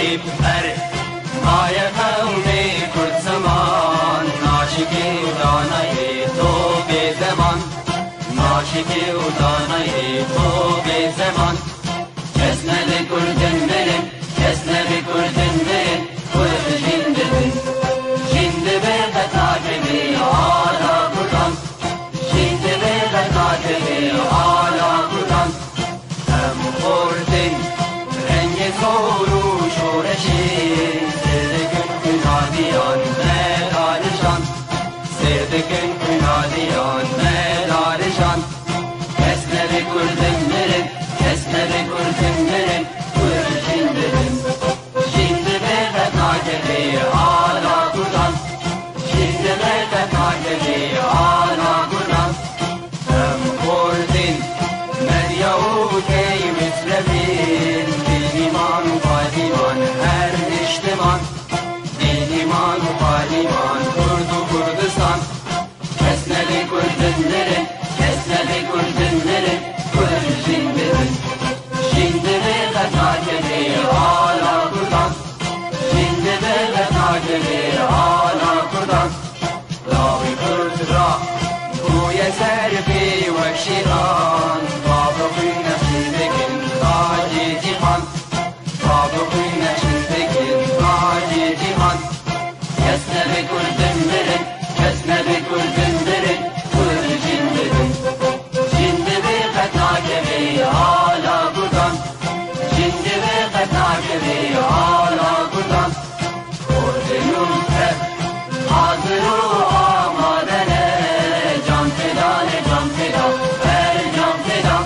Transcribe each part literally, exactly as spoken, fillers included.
Her maye qewmê Kurd ziman, naşikê û danayê to bê zeman, naşikê û danayê to bê zeman. Kes nebe Kurdin mirin, kes nebe Kurdin mirin, Kurd jin dibin. Jin dibe qet nakeve ala Kurdan, jin dibe qet nakeve ala Kurdan. Em xortin rengê zor û şoreşê, sêr dikin kunadiyan me darijan, sêr dikin kunadiyan me darijan. Kes nebe Kurdin mirin, kes nebe Kurdin mirin, Kurd jin dibin. Jin dibe qet nakeve ala Kurdan, jin dibe qet nakeve ala Kurdan. Em xortin medya û tey mitrefin, bênîman û padiman her niştiman, bênîman û padiman Kurd û Kurdistan. Kes nebe Kurdin mirin, kes nebe Kurdin mirin, Kurd jin dibin. Jin dibe qet nakeve ala Kurdan, jin dibe qet nakeve ala Kurdan. Lawê Kurd ra bûye ser pê wek şêran, bavê xwe nexşîn dikin tacê cîhan, bavê xwe nexşîn dikin tacê cîhan. Kes nebe Kurdin mirin, kes nebe Kurdin mirin, Kurd jin dibin. Jin dibe qet nakeve ala Kurdan, jin dibe qet nakeve ala Kurdan. Kurdin û Kurd hazir û amade ne, can feda ne, can feda, her can feda.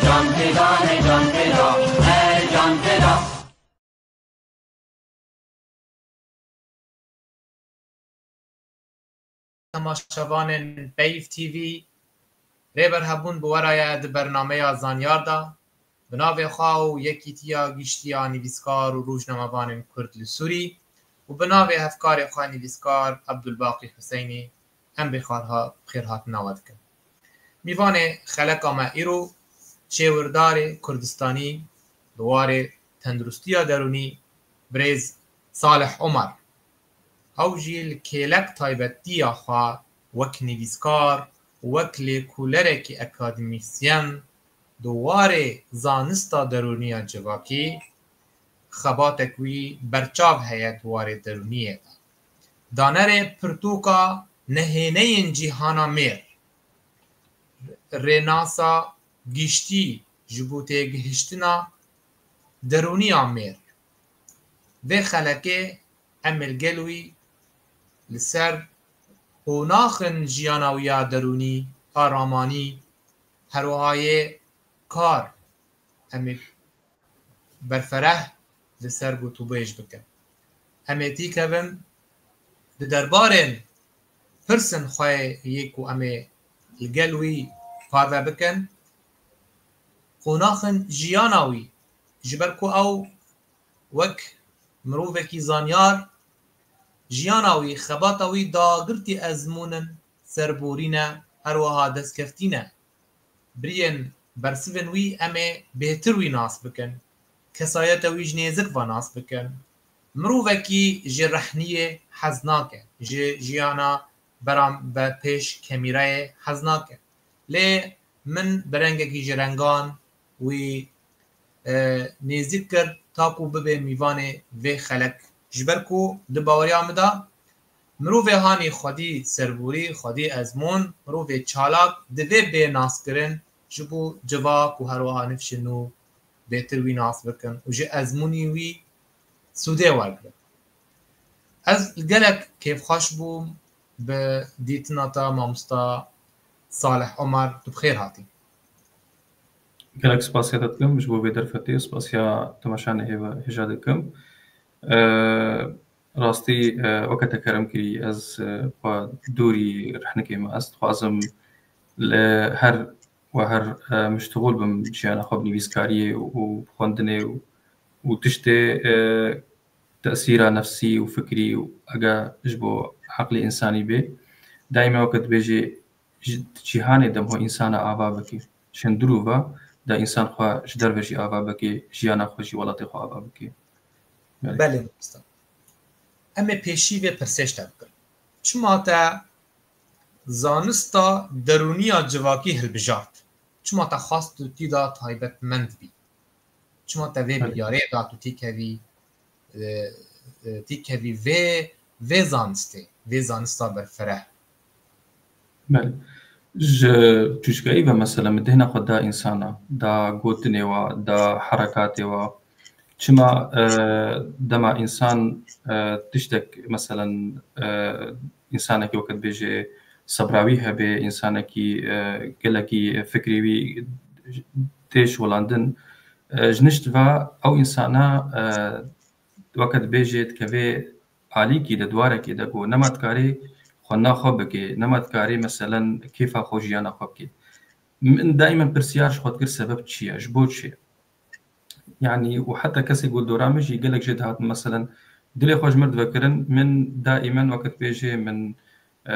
Can feda ne, can feda, her can feda. Temaşevanên Peyv T V, rêber hebûn bi we re ye di bernameya Zanyar de, bi navê xwe û Yekîtiya Giştî ya Nivîskar û Rojnamevanên Kurd li Sûrî û bi navê hevkarê xwe nivîskar Ebdulbaqî Huseynî, em rêxerha-, xêrhatina we dikin. Mîvanê xeleka me îro çêwirdarê Kurdistanî di warê tenduristiya derûnî birêz Salih Omer. Ew jî li kêlek taybetiya xwe wek nivîskar û wek lêkolerekî akademîsyen di warê zanista derûniya civakî xebatek wî berçav heye di warê derûniyê de. Danerê pirtûka Nehêneyên Cîhana Mêr, rênasa giştî ji bo têgihiştina derûniya mêr. Vê xelekê em ê li gel wî li ser qonaxên jiyana wî ya derûnî, a ramanî, herwiha yê kar, em ê berfereh li ser gotûbêj bikin. Em ê tîkevin di derbarên pirsên xwe yê ku em ê li gel wî parve bikin, qonaxên jiyana wî, ji ber ku ew wek mirovekî zanyar, jiyana wî, xebata wî dagirtî ezmûn in, serborî ne, her wiha destkeftî ne. Biriyên bersivên wî em ê bêhtir wî nas bikin. Kesayeta wî ji nêzik ve nas bikin. Mirovekî ji rehniyê hez nake, ji jiyana beramberpêş kemîreyê hez nake. Lê min bi rengekî ji rengan wî, e, nêzîk kir, ta ku bibe mîvanê vê xelek. Ji ber ku di baweriya min de mirovê hanî xwedî serborî, xwedî ezmûn, mirovê çalak divê bê naskirin, ji bo civak û her wiha nifşên nû bêtir wî nas bikin û ji ezmûnî wî sûdê wergirin. Ez gelek kêfxweş bûm bi dîtina te, mamosta Salih Omer, tu bi xêr hatî. Gelek spasiya te dikim ji bo vê derfetê, spasiya temaşanê hêve hêja dikim. E, rastî, e, weke te kerem kirî, ez, e, xwe dûrî rehnikê me, ez dixwazim li her we her, e, miştixûl bim jiyana xwe bi nivîskariyê û bi xwendinê û, û tiştê, e, tesîra nefsî û fikrî û ege ji bo heqlê însanî bê, daîme weke dibêjê, ji cîhanê de ho însana ava bike. Ji hundirû ve de însan xwe ji derve jî ava bike, jiyana xwe jî welatê xwe ava bike. Belê mamosta. Em ê pêşî vê pirsê ji te bikin. Çima te zanista derûniya civakî hilbijart? Çima te xwest tu tî de taybetmend bî? Çima te vê Belê. biryarê da tu tîkevî, e, e, tîkevî vê, vê zanistê, vê zanista berfireh? Belê. Ji çûçikayî ve mesela min dêhna xwe da însana, da gotinê wa, da herekatê wa. Çima, e, dema însan, e, tiştek, meselen, e, însanekî wekî dibêje sebra wî hebe, însanekî, e, gelekî fikrê wî tê şiwelandin, e, ji nişt ve ew însana, e, wekî dibêje dikeve alîkî de, dwarekê de ku nema dikarê xwendina xwe bike, nema dikarê, meselen, kêfa xwe, jiyana xwe bike. Min daîmen pirsiyar ji xwe dikir, sebeb çi ye, ji bo çi? Yanî, û heta kesê ku dora min jî gelek jê dihatin, meselen, dilê xwe ji min divekirin, min daîmen wekî dibêje min, e,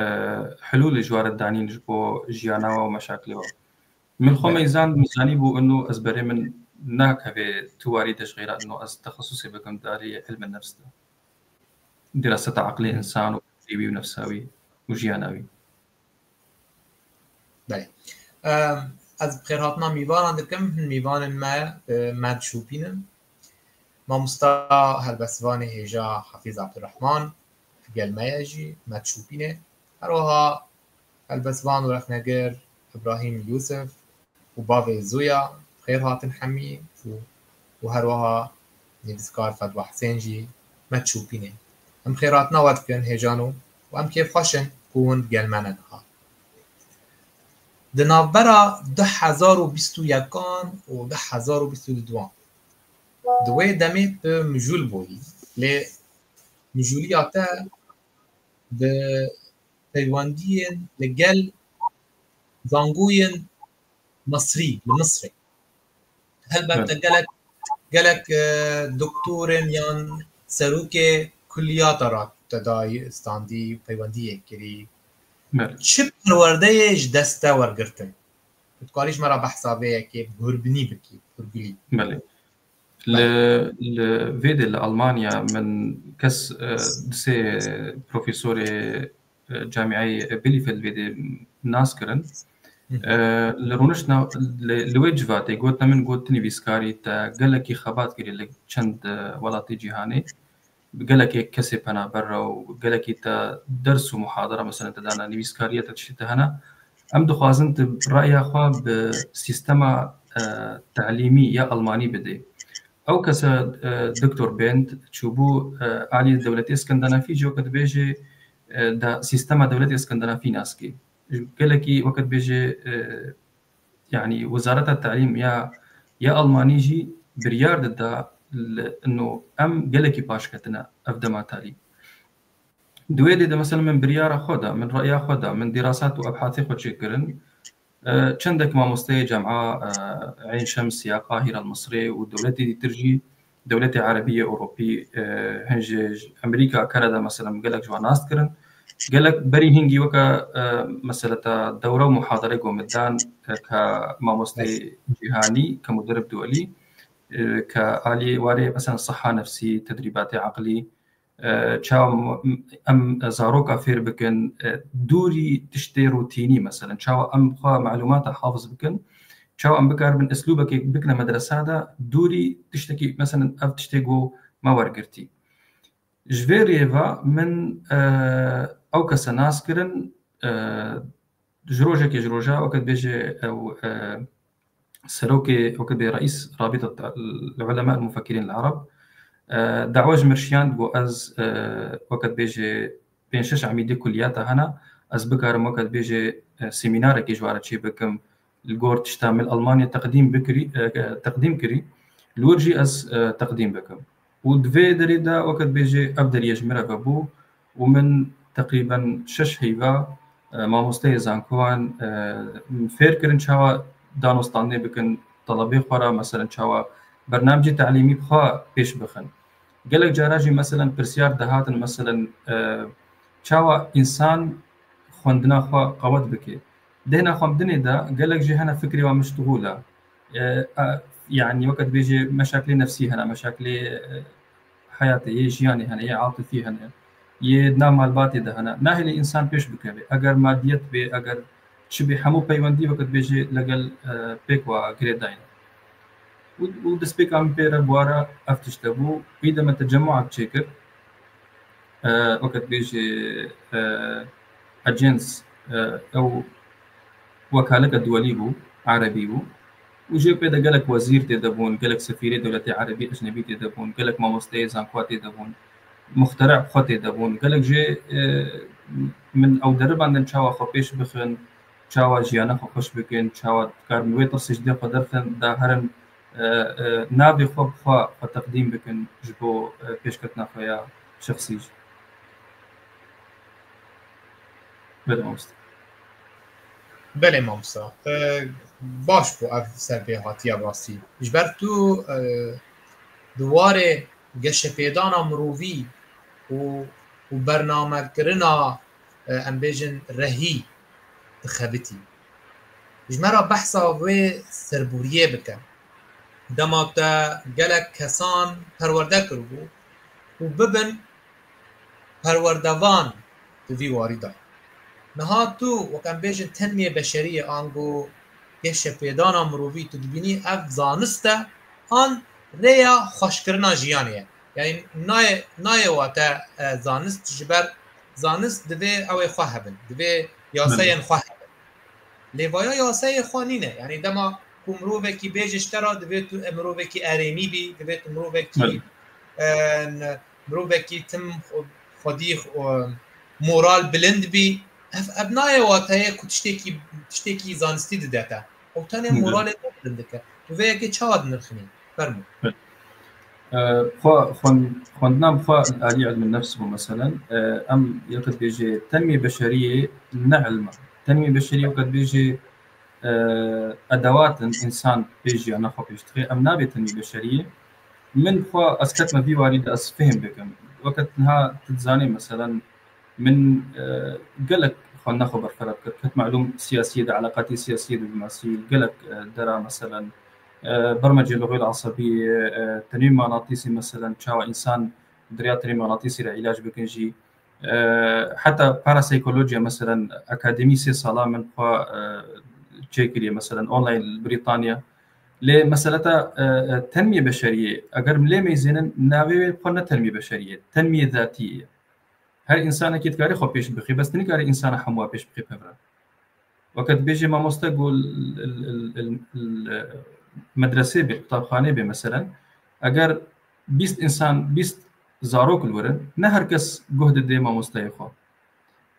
hilûlê ji we re danîn ji bo jiyana we û meşaklê we. Min xwe Belê. meyzand, min zanîbû ino ez berê min nakeve tu warî de ji xêra ino ez texesusê bikim darê ilmê nefs de. Diraseta aqlê Hı. însan û fikrê wî û nefsa wî û jiyana wî. Belê. Em, ez bi xêrhatina mîvanan dikim. Hin mîvanên me, e, me dişopînin. Mamosta helbestvanê hêja Hafîz Abdurrahman gel me ye jî, me dişopîne. Her wiha helbestvan û rexnegir Ibrahîm Yûsif û bavê Zoya, xêr hatin hemî û, û her wiha nivîskar Fedwa Hisên jî me dişopîne. Em xêrhatina we dikin hêjano û em kêfxweş in ku hûn digel me ne niha. Di navbera du hezar û bîst û yekan û du hezar û bîst û duan, di wê demê tu mijûl bûyî, lê mijûliya te bi peywendiyên li gel zangoyên Misrî, li Misrê. Helbette Belê. gelek, gelek, e, doktorên yan serokê kulliyata re te dayî standî, peywendiyê kirî. Belê. Çi perwerdeyê ji dest te wergirtin? Tu dikarî ji me re behsa vê yekê bi hûrbinî bikî, hûrgilî. Belê. Li, Belê. li vê de li Almanya min kes, e, di sê profesorê, e, Camiyayê Bielefeld vê de nas kirin. Hı hı. E, li rûniştina, li, li wê civatê gotina min got, tu nivîskarî, te gelekî xebat kirî li çend, e, welatê cîhanê. Gelekê kesê penaber re û gelekî te ders û muhadara, mesela, te dana nivîskariya te tiştê te hene. Em dixwazin tu raya xwe bi sîstema, e, telîmî ya Almanî bidê. Ew kese, e, Doktor Bent çûbû, e, alî dewletê Skandinafî jî weke dibêje, e, da sîstema dewletê Skandinafî nas kê. Gelekî weke dibêje, e, yanî Wezareta Telîm ya, ya Almanî jî biryar dida li, ino em gelekî paş ketine ev dema talîm. Di wê dê de mesela min biryara xwe da, min raya xwe da, min dîrasat û ebhatê xwe çêkirin. E, çendek mamosteyê cema, e, Eyn Şems ya Qahîra li Misrê û dewletê dîtir jî, dewletê Erebî yê Ewropî, e, hin jî ji Amerîka, Kanada, mesela, min gelek ji wan nas dikirin. Gelek berî hingî weke, e, meseleta dewra û muhaderê ku min dan, e, ke mamosteyê cîhanî, ke muderib duelî, e, ke alî warê, mesela, siha nefsî, tedrîbatê eqlî, e, çawa m-, em zaroka fêr bikin, e, dûrî tiştê rûtînî, mesela, çawa em xwe malûmata hafiz bikin, çawa em bikaribin eslûbekê bikine medresa de, dûrî tiştekî, mesela, ev tiştê ku me wergirtî. Ji vê rêva min, e, ew kese nas kirin, e, ji rojekê ji roja, weke dibêje ew, e, serokê, weke dibê reîs Rabîta Ulema el Mufekirîn el Ereb, e, dawa ji min şiyand, got ez, e, weke dibêje pênc şeş emîdê kulliyata hene, ez bikarim, weke dibêje, e, semînarekê ji we re çê bikim, li gor tişta min Almanya teqdîm bikirî, e, teqdîm kirî, li wir jî ez, e, teqdîm bikim. Û di vê derê de, weke dibêje, ev deriyê ji min re vebû û min teqrîben şeş heyva, e, mamosteyê zankowan, e, fêr kirin çawa danûstandinê bikin, telebê xwe re, meselen, çawa bernamecê telîmî bi xwe pêş bixin. Gelek cara jî, meselen, pirsiyar dihatin, meselen, e, çawa însan xwendina xwe qewet bike. Dêhna xwendinê de gelek jî hene fikrê wan miştixûl e. E, e, yanî weke dibêje meşaklê nefsî hene, meşaklê, e, heyatê, yê jiyanê hene, yê atifî hene, yê di nav malbatê de hene. Nahêle însan pêş bikeve. Eger madiyet bê, eger çi bê, hemû peywendî wekî dibêjê legel, e, pêk wa girêdayî ne. Û, û destpêka min pê re bi wa re ev tişt hebû. Wî demê tecemmuat çêkir. E, wekî dibêjê, e, ajans, e, ew wekaleke duwelî bû, erebî bû. Û jê pê de gelek wezîr tê de bûn, gelek sefîrê dewletê erebî, ecnebî tê de bûn, gelek mamosteyê zankowa tê de bûn, muxtere bi xwe tê de bûn. Gelek jê, e, min ew deribandin çawa xwe pêş bixin, çawa jiyana xwe xweş bikin, çawa dikarin wê tirsê ji dê xwe derxin, da herin, e, e, navê xwe bi xwe, xwe teqdîm bikin ji bo, e, pêşketina xwe ya şexsî jî. Belê mamoste. Belê mamoste. E, baş bû ev serpêhatiya rastî. Ji ber tu, e, di warê geşepêdana mirovî û, û bernamekirina, e, em bêjin rehî dixebitî. Ji me re behsa wê serboriyê bike. Dema te gelek kesan perwerde kiribû û bibin perwerdevan di vî warî de. Niha tu, wek em bêjin, tenmiyê beşeriyê ango geşepêdana mirovî tu dibînî ev zanist e an rêya xweşkirina jiyanê ye. Yanî nayê, nayê wate, e, zanist ji ber zanist divê ew ê xwe hebin, divê yaseyên xwe hebin. Lê vaya yaseyê xwe nîne. Yanî dema ku mirovekî bêje ji te re, divê tu, e, mirovekî erênî bî, divê tu mirovekî, Belê. e, n-, mirovekî tim xwe-, xwedî, e, moral bilind bî. Ev, ev nayê wateyê ku tiştekî, tiştekî zanistî dide te. Ew tenê Hı hı. moralê te bilind dike. Tu vê yekê çawa dinirxinî? Fermo. E, xwe-, xwen-, xwendina bi xwe alî ilmin nefs bû, meselen. E, em yek dibêjê tenmiyê beşeriyê ne ilm e. Tenmiyê beşeriyê wek dibêjê, e, edewat in, însan pê jiyana xwe pêş dixê. Em nabê tenmiyê beşeriyê. Min xwe ez ketme vî warî de ez fêhm bikim. Weke niha tu dizanî, meselen, min, e, gelek xwendina xwe berfireh kir. Ketme ilûm siyasiyê de, eleqatê siyasiyê, diplomasî, gelek, e, dera, meselen, e, bermecê luxê esebî, e, tenê mexnatîsî, meselen, çawa însan di rêya tenê mexnatîsî re îlac bikin jî. E, heta parapsîkolojiya, meselen, akademî sê sala min xwe, e, çêkiriye, meselen, online li Brîtanya. Lê meseleta, e, e, tenmiyê beşeriyê, eger em lê meyzênin, navê wê xwe ne tenmiyê beşeriyê, tenmiyê zatî ye. Her însanekî dikare xwe pêş bixê, bes tu nikare însana hemû pêş bixê pevre. Weke dibêjê mamoste ku l-, l-, l-, l-, l-, medresê bê, qutabxanê bê, meselen, eger bîst însan, bîst zarok li wir in, ne her kes guh didê mamosteyê xwe.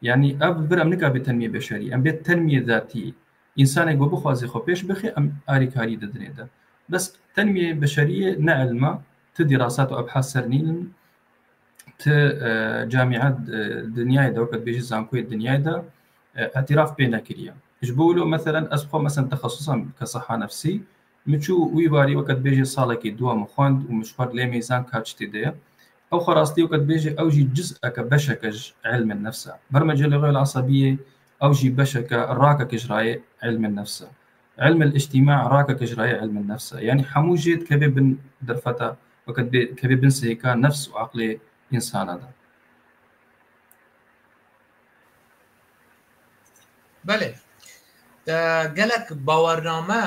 Yanî ev vir em nikabê tenmiyê beşerî, em bê tenmiyê zatî. Însanê ku bixwaze xwe pêş bixê, em arîkarî didinê de. Bes tenmiyê beşeriyê ne ilm e, ti dirasat û ebhas ser nînin, ti, e, camîa, e, dinyayê de, weke dibêjî zankoyê dinyayê de, e, îtîraf pê nekiriye. Ji bo wilo, meselen, ez xwe, meselen, texesusa min ke siha nefsî, min çû wî warî, weke dibêjê salekê dû min xwend û min ji xwe lê meyzan ka çi tê de ye. Ew xwe rastî, weke dibêjê, ew jî ciz'eke, beşeke ji ilmê nefs e. Bermecê luxê esebiyê, ew jî beşeke, rakeke ji rayê ilmê nefs e. Ilmê îctîma rakeke ji rayê ilmê nefs e. Yanî hemû jê dikeve bin derfeta, weke dibê, dikeve bin sihêka nefs û eqlê însana de. Belê. Te gelek bawername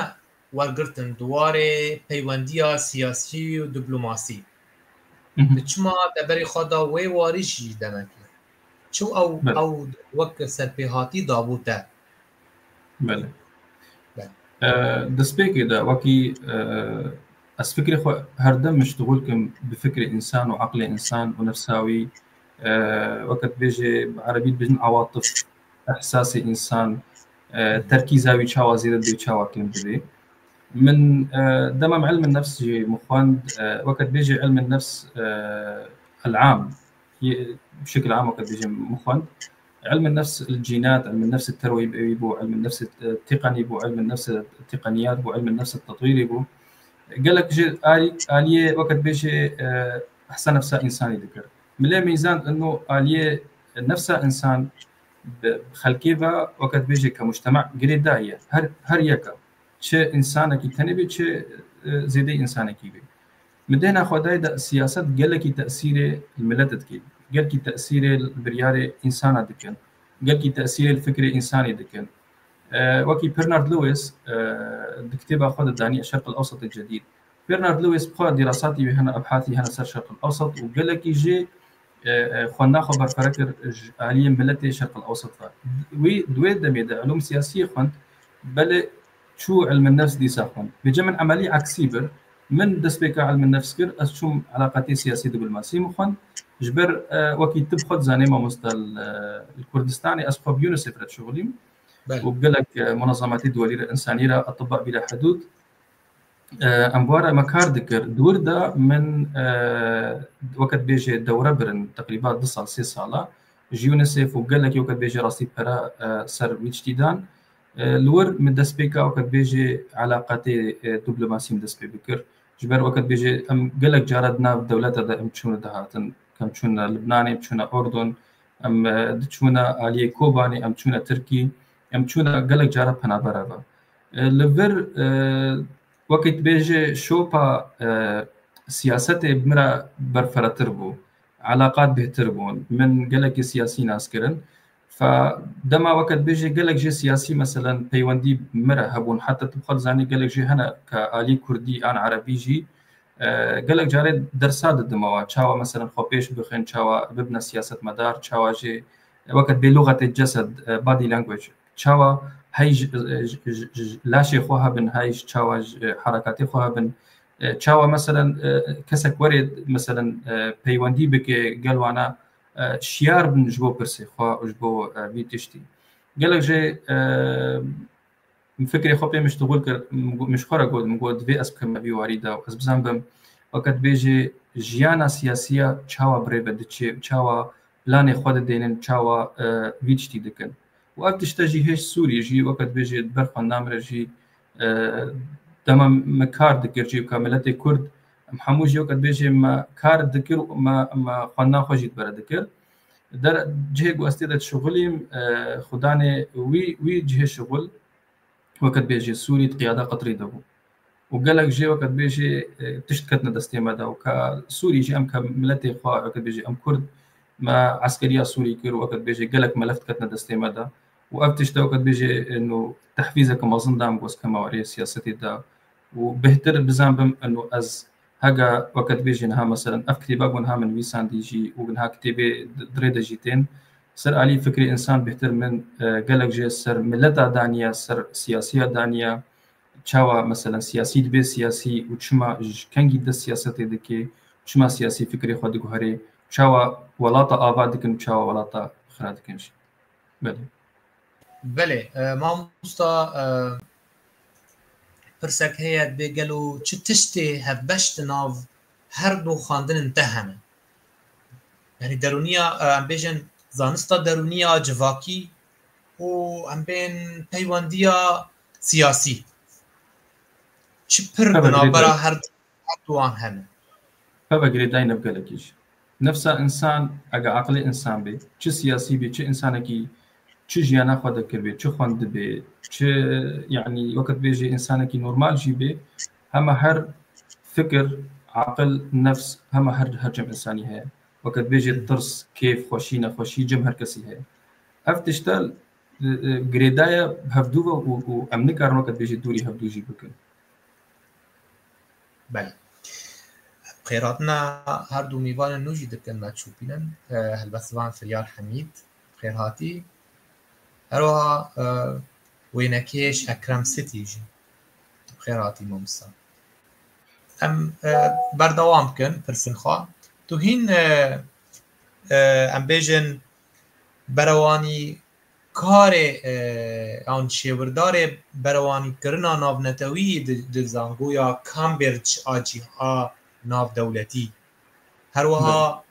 wergirtin di warê peywendiya siyasî û diplomasî. Hı hı. Tu çima te berê xwe da wê warî jî demekî? Çi ew, Belê. ew wek serpêhatî dabû te? Belê. Belê. E, destpêkê de wekî, e, ez fikrê xwe her dem miştixul kim bi fikrê însan û eqlê însan û nefsa wî, e, weke dibêjê bi erebî dibêjin awatif, ehsasê însan, e, terkîza wî çawa zêde dibê, çawa kêm dibê. Min, e, dema min ilmin nefs jî min xwend, e, weke dibêjê ilmin nefs, e, el-am, yê, bi şekil am weke dibêjê min xwend. Ilmin nefs el-cînat, ilmin nefs el-terwî bû, ilmin nefs el-tiqenî bû, ilmin nefs el-tiqeniyat bû, ilmin nefs el-tetwîrî bû. Gelek ji alî-, aliyê weke dibêjê, e, ehsa nefsa însanî dikir. Min lê meyzand ino aliyê nefsa însan bi xelkê ve weke dibêjê ke mujtema girêdayî ye. Her, her yeka. Çi însanekî tenê bê, çi, e, zêdeyî însanekî bê. Min dêhna xwe dayê de siyaset gelekî tesîrê li milet dikî, gelekî tesîrê li biryarê însana dikin, gelekî tesîrê li fikrê însanî dikin. E, wekî Bernard Lewis, e, di kitêba xwe de danî Şerq el Ewsat el Cedîd. Bernard Lewis bi xwe dîrasatî wî hene, ebhatî hene ser Şerq el Ewsat û gelekî jî, e, e, xwendina xwe berfere kir ji aliyê miletê Şerq el Ewsat ve. Wî di wê demê de ilûm siyasiyê xwend, belê çû ilmin nefs dîsa xwend. Vêce min emelî eksî bir. Min destpêka ilmin nefs kir, ez çûm eleqatê siyasî diplomasî min xwend. Ji ber, e, wekî tu bi xwe dizanê mamoste li, li Kurdistanê ez xwe bi UNICEF re dişixulîm. Belê. Û bi gelek, e, munezematê duwelî re, însanî re, Atibba Bila Hidûd, e, em bi wan re me kar dikir. Di wir de min, e, weke dibêje dewre birin, teqrîba du sal, sê sala. Ji UNICEF û gelekî weke dibêje rastî pere, e, ser wî tiştî dan. E, li wir min destpêka weke dibêje eleqatê, e, diplomasî min dest pê bikir. Ji ber weke dibêje em gelek cara di nav dewleta de em çûne dihatin. Em çûne Libnanê, em çûne Urdun, em, e, diçûne aliyê Kobanê, em çûne Tirkî, em çûne gelek cara penabera ve. E, li vir, e, wekî dibêje şopa, e, siyasetê bi min re berferetir bû. Eleqat bêhtir bûn. Min gelekî siyasî nas kirin. Fe dema weke dibêje gelek jê siyasî, meselen, peywendî bi min re hebûn. Heta tu bi xwe dizanî gelek jê hene ke alî kurdî an erebî jî, e, gelek carê dersa didime we. Çawa, meselen, xwe pêş bixin, çawa bibine siyasetmedar, çawa jê, e, weke dibê luxetê cesed, e, body language, çawa hey ji, ji, ji, ji laşê xwe hebin, hey ji çawa ji, e, herekatê xwe hebin. E, çawa, meselen, e, kesek were, meselen, e, peywendî bike gel wana, e, şiyar bin ji bo pirsê xwe û ji bo, e, vî tiştî. Gelek jê, e, min fikrê xwe pê miştixul kir, min got, min ji xwe re got, min got, divê ez bikevime vî warî de û ez bizanbim, weke dibêjê jiyana siyasiya çawa bi rê ve diçê, çawa planê xwe didênin, çawa, e, vî tiştî dikin. Û ev tişte jî hêj Sûrî jî, weke dibêjê, di ber xwendina min re jî, e, dema me kar dikir jî, ka miletê Kurd, em hemû jî, weke dibêjê, me kar dikir û me, me xwendina xwe jî di ber dikir. Der cihê ku ez tê de dişixulîm, e, xudanê wî, wî cihê şixul, weke dibêjê, Sûrî di qiyada Qetirî de bû. Û gelek jê, weke dibêjê, e, tişt ketine destê me de. Û ka Sûrî jî em ke miletê xwe, weke dibêjê, em Kurd, me eskeriya Sûrî kir û, weke dibêjê, gelek melef diketine destê me de. Û ev tişt e, weke dibêjê, e, no tehfîzeke mezin da min, ku ez kevime warê siyasetê de. Û bêhtir bizanbim, eno ez hega, weke dibêjê, niha, meselen, ev kitêba ku niha min nivîsandî jî û niha kitêbê di, di rê de jî tên, ser alî fikrê însan bêhtir min, e, gelek jê ser mileta daniye, ser siyasiya daniye, çawa, meselen, siyasî dibe siyasî û çima ji kengî dest siyasetê dike, çima siyasî fikrê xwe diguherê, çawa welata ava dikin û çawa welata xira dikin jî. Belê. Belê, e, mamosta, e, pirsek heye, dibê gelo çi tiştê hevbeş di nav her du xwendinên te hene? Yanî derûniya, e, em bêjin zanista derûniya civakî û em bên peywendiya siyasî. Çi pir Tabii, bi navbera tabii. her, her duwan hene? Heve girêdayî ne bi gelekî jî. Nefsa însan, ege aqilê însan bê, çi siyasî bê, çi însanekî, çi jiyana xwe de kiribê, çi xwendibê, çi, yanî, weke dibêjê însanekî normal jî bê, hema her fikir, aqil, nefs, hema her, her cem însanî heye. Weke dibêjê tirs, kêf, xweşî, nexweşî, cem her kesî heye. Ev tişte, e, e, girêdaye hevdû ve û, û em nikarin, weke dibêjê, dûrî hevdû jî bikin. Belê. Xêrhatina her du mîvanên nû jî dikin me çûpînin. E, helbest van Firyal Hemîd, xêrhatî. Her wiha, e, wênekê ji Ekrem Sitî jî. Xêrhatî mamosta. Em, e, berdewam bikin pirsên xwe. Tu hîn, e, e, em bêjin berewanî karê, e, an şêwirdarê berewanîkirina navnetewî di, di zangoya Cambridge a cî a navdewletî. Her wiha Belê.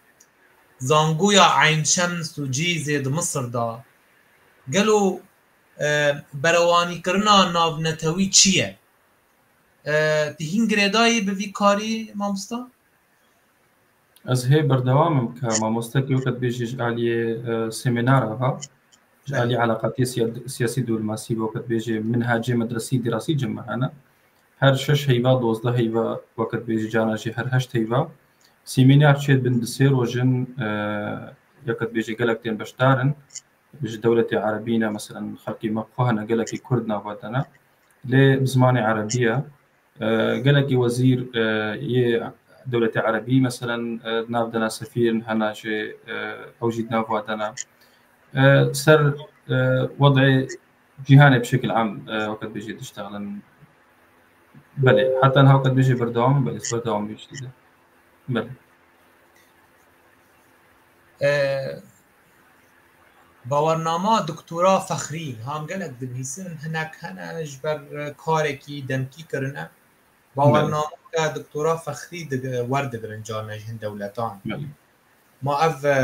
zangoya Eyn Şems û Cîzê di Misir de. Gelo, e, berewanîkirina navnetewî çi ye? E, tu hîn girêdayî bi vî karî, mamosta? Ez hê berdewam im ke mamostekî weke dibêjî ji aliyê, e, semînara ve, ji Belê. alî eleqatiyê siya-, siyasî diplomasî ve weke dibêjê minhecê medresî dîrasî cem me hene. her şeş heyva, dozdeh heyva, weke dibêjî cana jî her heşt heyva. Sîmînar çêdibin di sê rojin, e, weke dibêjî gelek tên beşdar in. Ji dewletê erebî ne, meselen, xelkê me xwe hene, gelekî kurd nava de ne. Lê bi zimanê erebî ye. E, gelekî wezîr, e, yê dewletê erebî, meselen, e, di nav de ne, sefîr hene jî, e, ew jî di nav de ne. E, ser, e, wedê cîhanê bi şekil am, e, weke dibêjî diştexilin. Belê, heta niha weke dibêjî berdewam in, belê, berdewam bî tiştî de. Belê. E, bawernama doktora fexrî, ham gelek dibihîsin, hinek hene ji ber karekî demkî kirine. Bawernameke doktora fexrî dig-, werdigirin carna ji hin dewletan. Belê. Ma ev, e,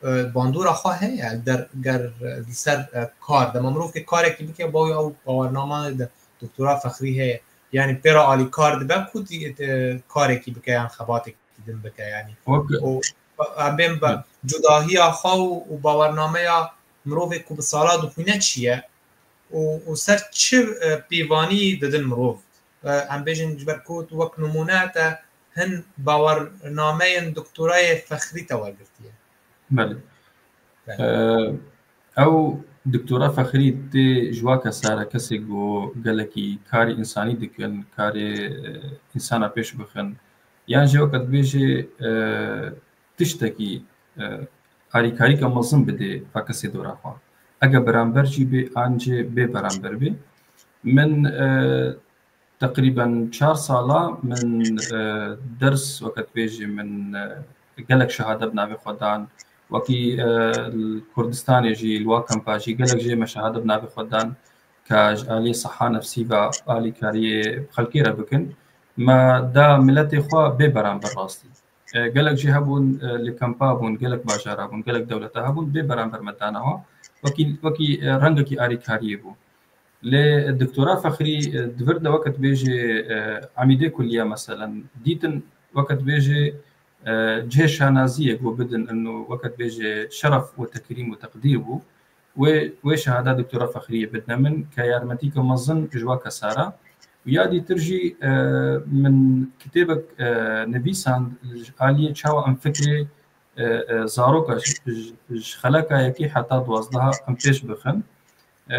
e, bandora xwe heye, der, ger, e, li ser, e, kar de. Ma mirov ke karekî bike, bawiya ew bawernama de doktora fexrî heye. Yanî pê re alîkar dibe ku dî, e, karekî bike yan xebatekî din bike. Yanî Wek û em bên be, Hı. cudahiya xwe û, û bawernameya mirovê ku bi sala dixwîne çi ye û, û ser çi, e, pîvanî didin mirov. E, em bêjin ji ber ku tu wek nimûne te hin bawernameyên doktorayê fexrî te wergirtiye. Belê. Belê. E, ew doktora fexrî tê ji wa kesa re, kesê ku gelekî karê însanî dikin, karê, e, însana pêş bixin. Yan jî weke dibêjê, e, tiştekî, e, alîkarîka mezin bidê va kesê dora xwe. Eger beramber jî bê, an jî bê beramber bê. Min, e, teqrîben çar sala min, e, ders, weke dibêjî min, e, gelek şehade bi navê xwe dan. Wekî, e, li Kurdistanê jî, li wa kampa jî gelek jê me şehade bi navê xwe dan. Ka ji aliyê siha nefsî ve, alîkariyê xelkê re bikin. Me da miletê xwe bê beramber rastî. E, gelek jî hebûn, e, li kampa bûn, gelek bajara bûn, gelek dewleta hebûn, bê beramber me danawa. Wekî, wekî, e, rengekî alîkariyê bû. Lê doktora fexrî, e, di vir de weke dibêjê, e, emîdê kulliye meselen, dîtin weke dibêjê, e, cihê şanaziyê ku bidin û weke dibêjê şeref û tekrîm û teqdîr bû. Wê, wê şehada doktora fexriyê bidine min ke yarmetîke mezin ji wa kesa re. Û ya dîtir jî, e, min kitêbek, e, nivîsand ji aliyê çawa em fikrê, e, e, zaroka ji, ji, ji xeleka yekê heta duwazdeha em pêş bixin. E,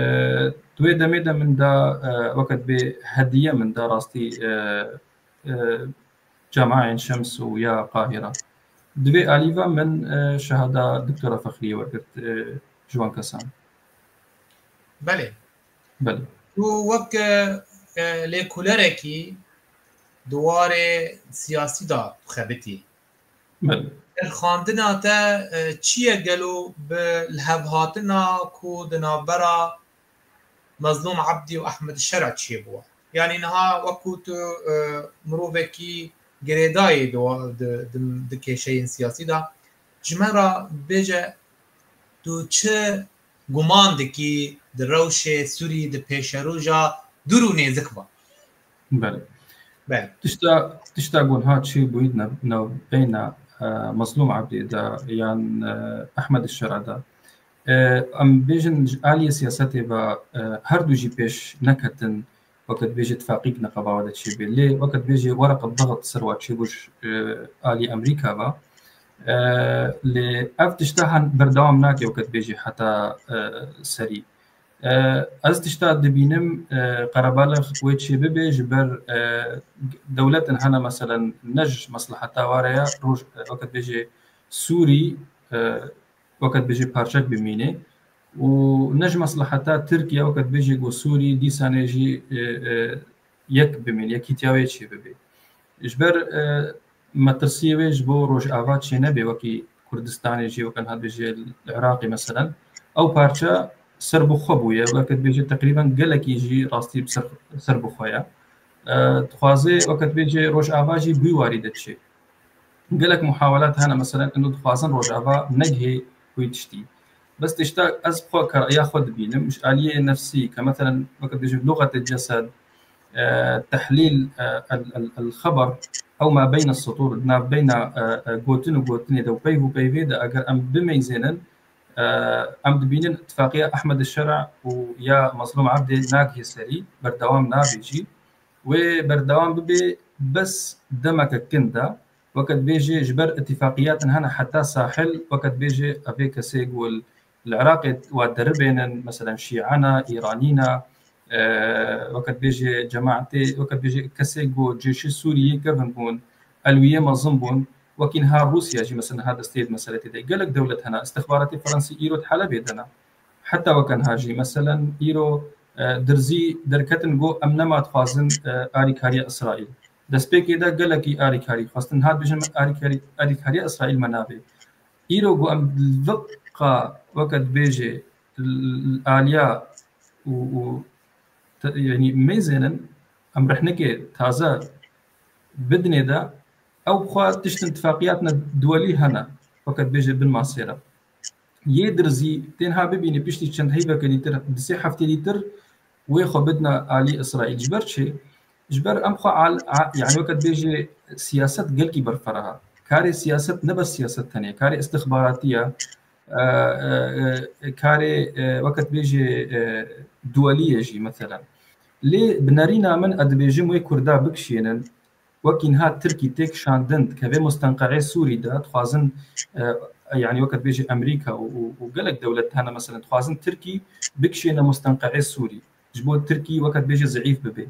di wê demê de min da, e, weke dibê hediye min da rastî, e, e, Cema Eyn Şems û ya Qahira. Di vê alî ve min, e, şehada doktora fexriyê wergirt, e, ji wan kesan. Belê. Belê. Tu wek, e, e, lêkolerekî di warê siyasî de dixebitî. Belê. Erxandina te, e, çi ye gelo bi lihevhatina ku di navbera Mezlûm Ebdî û Ehmed Şer'a çêbû? Yanî niha wekû tu, e, mirovekî girêdayî di, di, di, di kêşeyên siyasî de, ji me re bêje, tu çi guman dikî di rewşê Sûrî di pêşeroja dûr û nêzik ve? Belê. Belê. Tişta, tişta ku niha çêbûyî di nav-, navbeyna, e, Mezlûm Ebdî de yan, e, Ehmed Şer'a de. E, em bêjin ji aliyê siyasetê ve, e, her du jî pêş neketin, weke dibêje tifaqîk neqeba we de çêbê. Lê weke dibêje wereqe dexit ser wa çêbû ji, e, aliyê Amerîka ve. E, lê ev tişta han berdewam nake weke dibêje heta, e, serî. E, ez tişta dibînim, e, qerebalix wê çê bibe ji ber, e, dewletin hene meselen ne ji mesleheta ware ya, roj, e, weke dibêje Sûrî, e, weke dibêje parçek bimîne û ne ji mesleheta Tirkiye weke dibêje ku Sûrî dîsanê jî, e, e, yek bimîne, yekîtiya wê çê bibe. Ji ber, e, metirsiyê wê ji bo Rojava çê nebe wekî Kurdistanê jî, weke niha dibêje li Iraqê meselen. Ew parçe serbixwe bûye, weke dibêje teqrîben gelekî jî rastî ser, serbixwe ye. E, dixwaze weke dibêje Rojava jî bi wî warî de çê. Gelek muhawelat hene, meselen, ino dixwazin Rojava negihê wî tiştî. Bes tişta ez xwe, ke reya xwe dibînim, ji aliyê nefsî, ke meselen, weke dibêjin, luxetê cesed, e, tehlîl, e, el, el, el xeber, ew ma beyne sitûr, di nav beyna, e, e, gotin û gotinê de û peyv û peyvê de, eger em bimeyzênin, e, em dibînin îtifaqiya Ehmed Şer'a û ya Mezlûm Ebdê nagihê serî, berdewam nabe jî. wê berdewam bibe, bes demeke kin de, weke dibêje ji ber îtîfaqiyatên hene heta sahil, weke dibêje evê kesê ku li Iraqê wa deribênin, meselen şîe ne, îranî ne, e, weke dibêje cemaetê, weke dibêje kesê ku cêşê Sûriyê kevin bûn, elwiyê mezin bûn, wekî niha Rûsya jî, meselen, niha destê di meselê tê de. Gelek dewlet hene, îstixbaratê Fransî îro di Helebê de ne. Heta weke niha jî, meselen, îro, e, dirzî derketin got, em nema dixwazin, e, alîkariya Îsraîl. Destpêkê de gelekî alîkarî xwestin. Niha dibêjin, me alîkarî-, alîkariya Îsraîl me nabe. Îro got, em li vê qa, weke dibêje, l-, l-, aliya û, û te-, yanî mêzênin, em rehnikê taze bidinê de, ew bi xwe tiştin tifaqiyatine duwelî hene, weke dibêje bin masê re. Yê dirzî tênha bibînî piştî çend heyveke dîtir, di sê heftê dîtir wê xwe bidine alî Îsraîl. Ji ber çi? Ji ber em xwe al-, a-, yanî weke dibêje siyaset gelkî berfireh e. Karê siyaset ne bes siyaset tenê, karê istixbaratî ye, e, e, e, karê, e, weke dibêje, e, duwelî ye jî, meselen. Lê bi nerîna min ez dibêjim wê Kurda bikişênin, wekî niha Tirkî têk şandin, dikeve mustenqeê Sûrî de, dixwazin, e, yanî weke dibêje Amerîka û, û, û gelek dewlet hene, meselen, dixwazin Tirkî bikişêne mustenqeê Sûrî. Ji bo Tirkî weke dibêje zeîf bibe.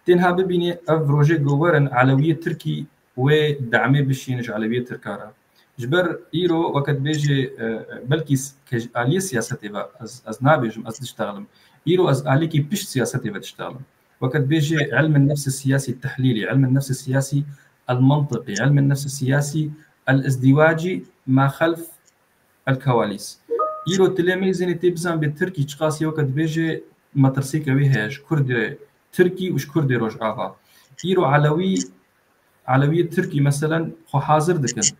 Tênha bibînê ev rojê ku werin Elewiyê Tirkî wê demê bişîn ji Elewiyê Tirka re. Ji ber îro weke dibêje, e, belkî s-, ke ji aliyê siyasetê ve ez, ez nabêjim, ez diştexlim. Îro ez alîkî pişt siyasetê ve diştexlim. Weke dibêje ilmin nefs siyasî tehlîlî, ilmin nefs siyasî el-mantiqî, ilmin nefs siyasî el-izdîwacî ma xelf el-kewalîs. Îro tu lê mêzênê tê bizanbê Tirkî çiqasî weke dibêje metirsîke wî heye ji Kurdê Tirkî û ji Kurdê Rojava. Îro Elewî, Elewiyê Tirkî, meselen, xwe hazir dikin.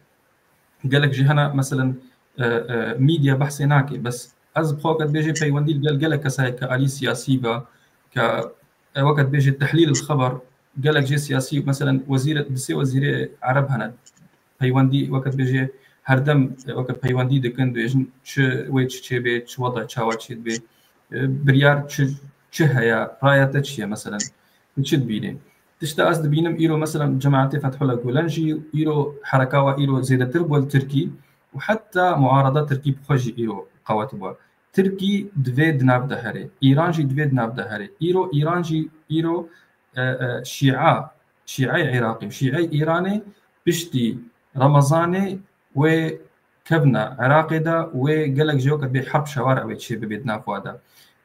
Gelek jî hene, meselen, e, e, medya behsê nake. Bes ez bi xwe weke dibêje peywendî li gel gelek kesayê ke alî siyasî ve, ke, e, weke dibêje tehlîl xeber, gelek jê siyasî, meselen, wezîr, di sê wezîrê Ereb hene. Peywendî, weke dibêje, herdem, e, weke peywendî dikin, dibêjin çi wê çi çêbê, çi weda çawa çêdibê, e, biryar çi, çi heye, raya te çi ye, meselen, tu çi dibînî? Tişta ez dibînim îro, meselen, cemaetê Fethullah Gulen jî îro hereka wa îro zêdetir bû li Tirkî û heta muarada Tirkî bi xwe jî îro qewet bû. Tirkî divê di nav de here, Îran jî divê di nav de here. Îro Îran jî îro, e, e, Şîa, Şîayê Iraqê û Şîayê Îranê piştî Remezanê wê kevne Iraqê de, wê gelek jê weke bê herb şewar ew ê çê bibê di nav wa de.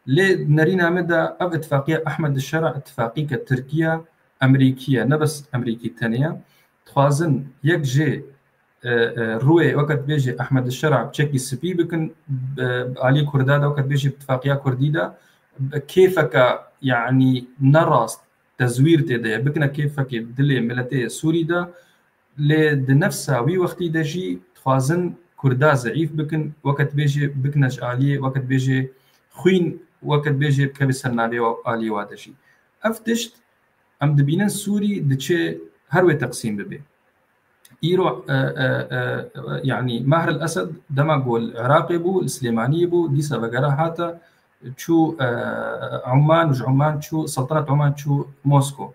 Lê nerîna min de ev îtifaqiya Ehmed Şera îtifaqîke Tirkiye, Emerîkî ye, ne bes Emerîkî tenê ye. Dixwazin yek jê, e, e, rûyê weke dibêje Ehmed Şera çekî spî bikin, e, alî Kurda de weke dibêje îtifaqiya Kurdî de, bi kêfeke, yanî ne rast, tezwîr tê de ye, bikine kêfekê dilê miletê Sûrî de, lê di nefsa wî wextî de jî dixwazin Kurda zeîf bikin, weke dibêje bikine ji aliyê, weke dibêje xwîn, weke dibêje bikeve ser navê wa, aliyê wa de jî. Ev tişt em dibînin Sûrî diçe her wê teqsîm bibe. Îro, e, e, e, yanî Mahr el Esed dema ku li Iraqê bû, li Silêmaniyê bû, dîsa vegera hate, çû, e, Umman, ji Umman çû, Seltenet Umman çû Mosko.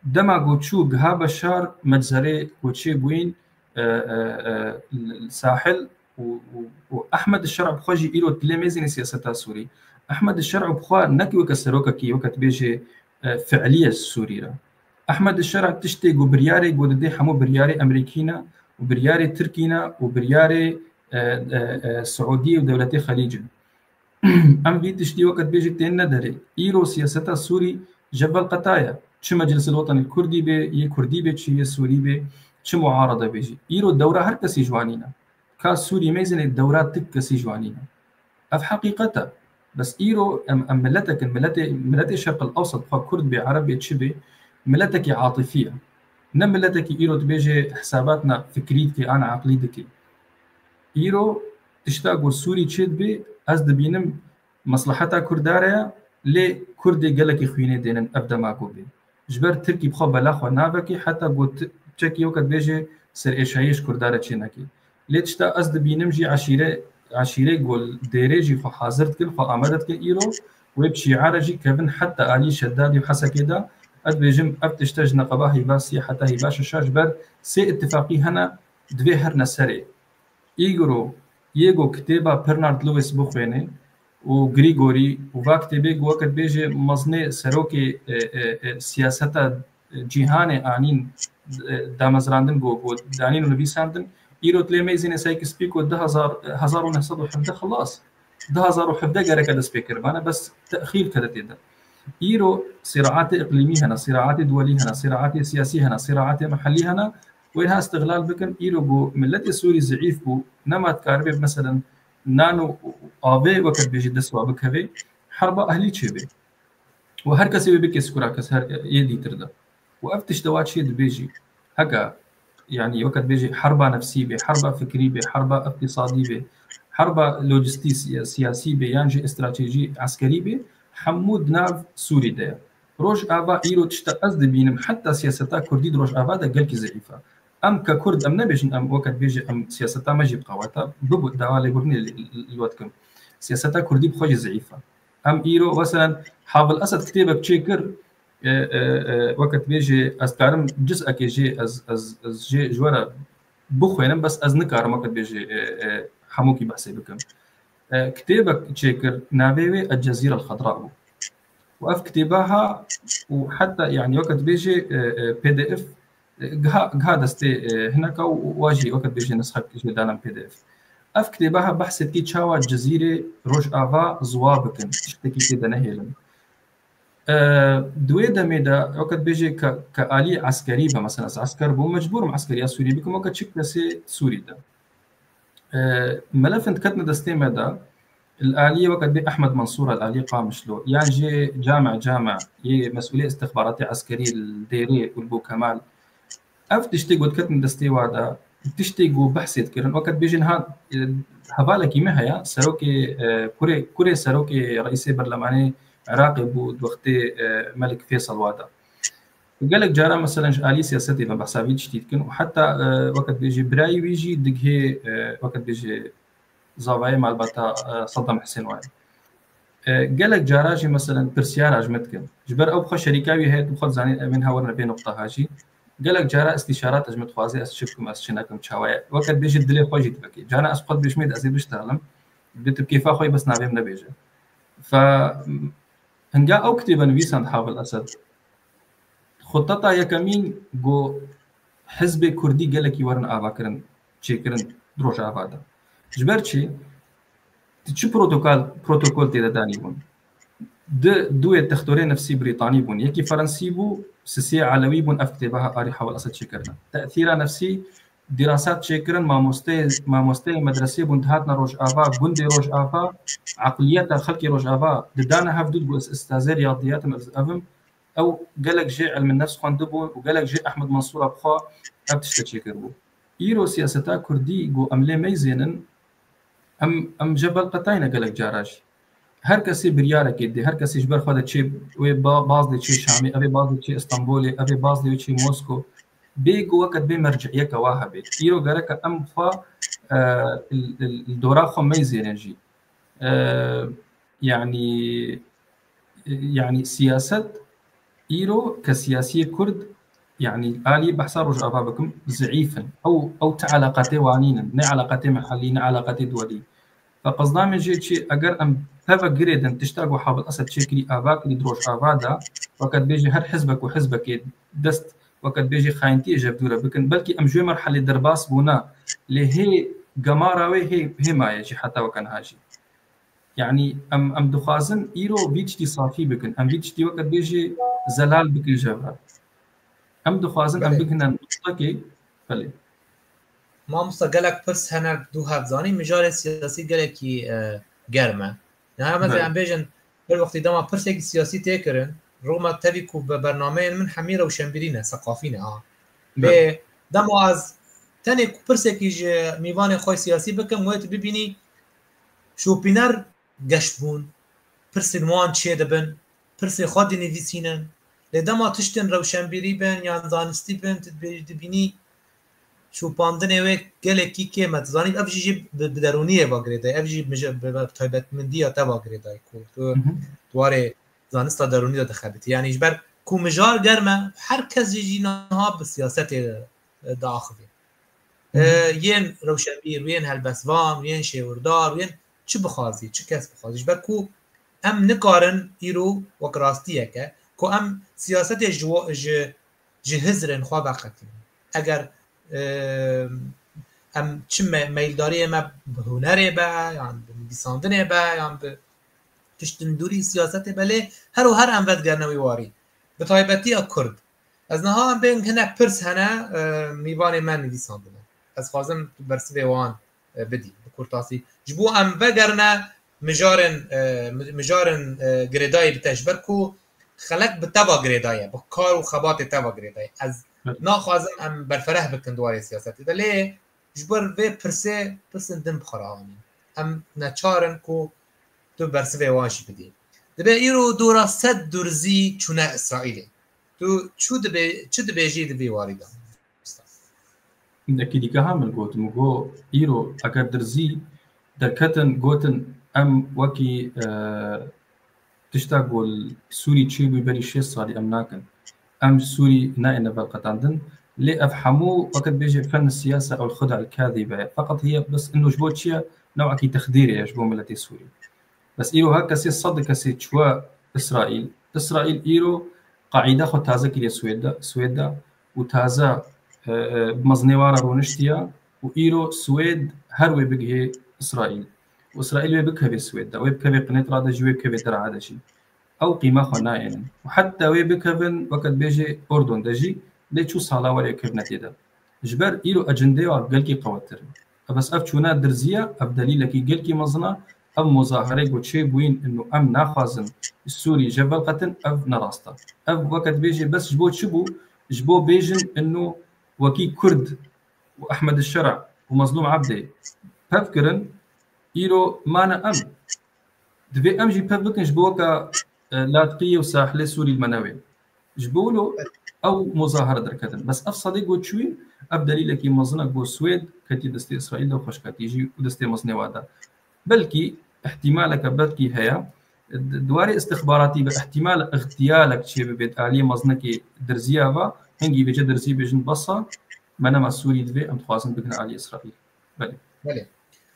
Dema ku çû giha Beşar, meczerê ku çê bûyîn, e, e, e, li sahil û, û, û Ehmed Şer'a bi xwe jî îro dilê mêzînê siyaseta Sûrî. Ehmed Şer'a bi xwe nekî weke serokekî, weke dibêjê, e, fiilî ye Sûrî re. Ehmed Şer'a tiştê ku biryarê ku didê hemû biryarê Emerîkî ne û biryarê Tirkî ne û biryarê, e, e, e, Siûdî û dewletê Xelîc in. Em vî tiştî weke dibêjî tên ne derê. Îro siyaseta Sûrî ji evvel qeta ye. Çi Meclis el Wetenî Kurdî bê, yê Kurdî bê, çi yê Sûrî bê, çi muarada bê jî. Îro dewra her kesî ji wan nîne. Ka Sûrî mêzênê dewra tik kesî ji wan nîne. Ev heqîqet e. Bes îro em, em miletek in, miletê, miletê Şerq el Ewsat, xwe Kurd bê, Ereb bê, çi bê, miletekî atifî ye. Ne miletekî îro dibêje hesabatna fikrî dike, an aqlî dike. Îro tişta ku Sûrî çêdibe, ez dibînim mesleheta Kurda re ye, lê Kurdê gelekî xwînê dênin ev dema ku bê. Ji ber Tirkî bi xwe bela xwe navekê, heta ku ti-, çekî weke dibêje serêşayî ji Kurda re çê neke. Lê tişta ez dibînim jî eşîre, eşîrê ku li dêrê jî xwe hazir dikin, xwe amade dikin îro, wê bi şîa re jî kevin heta alî Şedadî û Hesekê de, Ez dibêjim, ev tişte ji neqeba heyva sê heta heyva şeş ji ber sê îtîfaqî hene, divê herine serê. Îro yê ku kitêba Bernard Lewis bixwêne û Grigorî û va kitêbê ku weke dibêje mezinê serokê, e, e, e, siyaseta cîhanê anîn, e, damezrandin ku, ku danîn û nivîsandin, îro dilê me yê zênê Sykes-Picot du hezar, hezar û neh sed û hevdeh xilas. Du hezar û hevdeh gereke dest pê kiribane, bes texîr kete tê de. Îro sîraatê iqlîmî hene, sîraatê duwelî hene, sîraatê siyasî hene, sîraatê mehellî hene, wê niha îstixlal bikin. Îro ku miletê Sûrî zeîf bû, nema dikaribe, meselen, nan û avê, weke dibêjî, dest wa bikeve, herba ehlî çêbe. Û her kesê wê bike sikura kes her yê dîtir de. Û ev tişt de wa çê dibê jî, heke, yanî weke dibê jî herba nefsî bê, herba fikrî bê, herba iqtîsadî bê, herba lojistî, siya-, siyasî bê, yan jî stratejî eskerî bê, hemû di nav Sûrî de ye. Rojava îro tişta ez dibînim, heta siyaseta kurdî di Rojava de gelkî zeîf e. Em ke kurd, em nebêjin, em weke dibêje, em siyaseta me jî bi qewet e, bibo dawa lêbûrînê li, li, li we dikim. Siyaseta kurdî bi xwe jî zeîf e. Em îro, meselen, Havil Esed kitêbek çêkir, e, e, e, weke dibêjê, ez dikarim ciz'ekê jê ez, ez, ez jê ji we re bixwênim, bes ez nikarim, weke dibêjê, e, e, hemûkî behsê bikim. E, kitêbek çêkir, navê wê El Cezîre El Xedra bû. Û ev kitêba ha, û heta, yanî, weke dibêjê, e, e, P D F, e, giha, giha destê, e, hineka û, û wa jî, weke dibêjê, nisxek jê dane P D F. Ev kitêba ha behsê dikî çawa Cezîrê Rojava ziwa bikin, tiştekî tê de nehêlin. E, di wê demê de, weke dibêjê ke, ke alî eskerî be, mesela, ez esker bûm, mecbûr im eskeriya Sûrî bikim, weke çi kesê Sûrî de. E, melefin diketine destê me de, li aliyê weke dibê Ehmed Mensûra, li aliyê Qamişlo, yan jî came came yê mesûlê istixbaratê eskerî li Dêrê û li Bûkemal, ev tiştê ku diketin destê wa de, tiştê ku behsê dikirin, weke dibêjin ha, e, hevalekî me heye, serokê, e, kurê, kurê serokê reîsê berlemanê Iraqê bû di wextê, e, Melik Fêsal wa de. Gelek cara, meselen, ji alî siyasetê ve behsa vî tiştî dikin û heta, e, weke dibêjî birayê wî jî digihê, e, weke dibêjî zavayê malbata, e, Saddam Husên waye. E, gelek cara jî, meselen, pirsyara ji me dikin. Ji ber ew bi xwe şerîka wî heye, tu xwe dizanî, em ên ha werin vê nuqta ha jî. Gelek cara îstîşarat ji me dixwaze, ez çi bikim, ez çi nekim, çawa ye. Weke dibêjî dilê xwe jî divekê. Cara ez xwe dibêjimê de ez ê biştelim. Dê tu bi kêfa xwe yî, bes navê min nebêje. Fe, hinga ew kitêbe nivîsand Havil Esed, xuteta yekemîn got, hizbê kurdî gelekî werin avakirin, çêkirin di Rojava de. Ji ber çi? Ti çi protokol, protokol tê de danî bûn? Di, duê textorê nefsî Brîtanî bûn. Yekî Ferensî bû, sisê Elewî bûn, ev kitêba ha arî Havil Esed çêkirine. Tesîra nefsî, dîrasat çêkirin, mamosteyê, mamosteyê medresê bûn, dihatine Rojava, gundê Rojava, eqliyeta xelkê Rojava, didane hev dû, digot, ez ustazê riyadiyat im, ez ev im, ew gelek jê ilmin nefs xwendibû û gelek jê Ehmed Mensûra bi xwe ev tişte çêkiribû. Îro siyaseta kurdî ku em lê meyzênin, em, em jê belqetayne gelek cara jî. Her kesê biryarekê dê, her kesê ji ber xwe de çê, wê ba-, baz dê çê Şamê, ev ê baz dê çê Stenbolê, ev ê baz dê çê Mosko. Bê ku weke dibê merciyeke wa hebe. Îro gereke em xwe, e, li, li, li dora xwe meyzênin jî. E, yanî, yanî siyaset îro ke siyasiyê Kurd, yanî alî behsa Rojava bikim, zeîf in. Ew, ew ti eleqetê wa nînin. Ne eleqetê mehellî, ne eleqetê duwelî. Fe qezda min jê çi, eger em teve girêdin tişta ku Havil Esed çêkirî, ava kirî di Rojava de, weke dibêjî her hizbek û hizbekê dest, weke dibêjî xayintiyê ji hev dûre bikin. Belkî em ji wê merhelê derbas bûne, lê hê gemara wê hê, hê maye jî heta weke niha jî. Yanî em, em dixwazin îro vî tiştî safî bikin. Em vî tiştî weke dibêjî zelal bikin ji hev re. Em dixwazin em Belê. bigihine nuqtekê, belê. Mamosta, gelek pirs hene du hev zanî, mijarê siyasî gelekî, e, germ e. Yani, mesela Belê. em bêjin, her wextî dema pirsekî siyasî tê kirin, rûma tevî ku bi bernameyên min hemî rewşenbîrî ne, seqafî ne, ha. Belê. Lê dema ez tenê ku pirsekî ji mîvanê xwe siyasî bikim, wê tu bibînî şopîner geşt bûn, pirsên wan çê dibin, pirsê xwe dinivîsînin. Lê dema tiştên rewşenbîrî bin yan zanistî bin, tu dibê-, dibînî şopandinê wê gelekî kêm e. Tu zanî, ev jî, jî bi, bi derûniyê ve girêdayî, ev jî bi, bi, bi taybetmendiya te ve girêdayî ku tu Hı hı. di warê zanista derûnî de dixebitî. Yanî ji ber ku mijar germ e, her kes jî jî niha bi siyasetê, e, diaxivê. E, yên rewşenbîr, yên helbestvan, yên şêwirdar, yên çi bixwazî, çi kes bixwazî. Ji ber ku em nikarin îro wek rastiyeke ku em siyasetê ji wo-, ji, ji hizrên xwe veqetînin. Eger, e, em çi me-, meyildariyê me bi hunerê be, yan bi nivîsandinê be, yan bi tiştin dûrî siyasetê be, lê her û her em vedigerine wî warî. Bi taybetiya Kurd. Ez niha em bên hinek pirs hene, e, mîvanê me nivîsandine. Ez xwazim tu bersivê wan, e, bidî, bi kurtasî. Ji bo em vegerine mijarên, e, mi-, mijarên, e, girêdayî bite, ji ber ku xelek bi te ve girêdaye, bi kar û xebatê te ve girêdaye. Ez Evet. naxwazim em berfereh bikin di warê siyasetê de. Lê ji ber vê pirsê, pirsên din bi xwe re anîn. Em neçar in ku tu bersivê wan jî bidî. Dibe îro dora sed durzî çûne Îsraîlê. Tu çû dibe-, çi dibêjî di vî warî de? Hindekî dîka ha min got, min got, îro eger dirzî derketin, gotin, em wekî, e, tişta ku li Sûrî çêbû berî şêst salî em nakin. Em ji Sûrî nayêne velqetandin. Lê ev hemû weke dibêje fen siyasa ew xuda el kadîbe. Feqet hiye bes ino ji bo çi ye? Newekî texdîrê ye ji bo miletê Sûrî. Bes îro her kesê sed kesê çûye Îsraîl. Îsraîl îro qaîde xwe taze kiriye Swêd de, Swêd de û taze, e, e, bi mezinê wan re rûniştiye û îro Swêd her wê bigihê Îsraîl. Û Îsraîl wê bikeve Swêd de, wê bikeve Qinêt Rade jî, wê bikeve Der'a de jî. Ew qîma xwe nayênin. Û heta wê bikevin, weke dibêje Urdun de jî, lê çû sala werê kevne tê de. Ji ber îro ecindê wa gelkî qewettir e. Bes ev çûna dirziya, ev delîlekî gelkî mezin e, ev muzaherê ku çêbûyîn ino em naxwazin Sûrî ji hev velqetin, ev ne rast e. Ev weke dibêje bes ji bo çi bû? Ji bo bêjin ino wekî Kurd û Ehmed Şera û Mezlûm Ebdê pev kirin, îro mane em. Divê em jî pev bikin ji bo weke, e, Latqiyê û Sahilê Sûrî li me newê. Ji bo wilo ew muzahara derketin. Bes ev sedê ku çûyî, ev delîlekî mezin e ku Swêd ketî destê Îsraîl de û xweş ketî jî û destê mezinê wa de. Belkî, îhtîmaleke belkî heye, di, di warê istixbaratî ve îhtîmal îxtiyalek çêbibe aliyê mezinekê dirziya ve, hingî vêce dirzî bêjin bes e, me nema Sûrî divê, em dixwazin bigihine aliyê Îsraîl. Belê. Belê.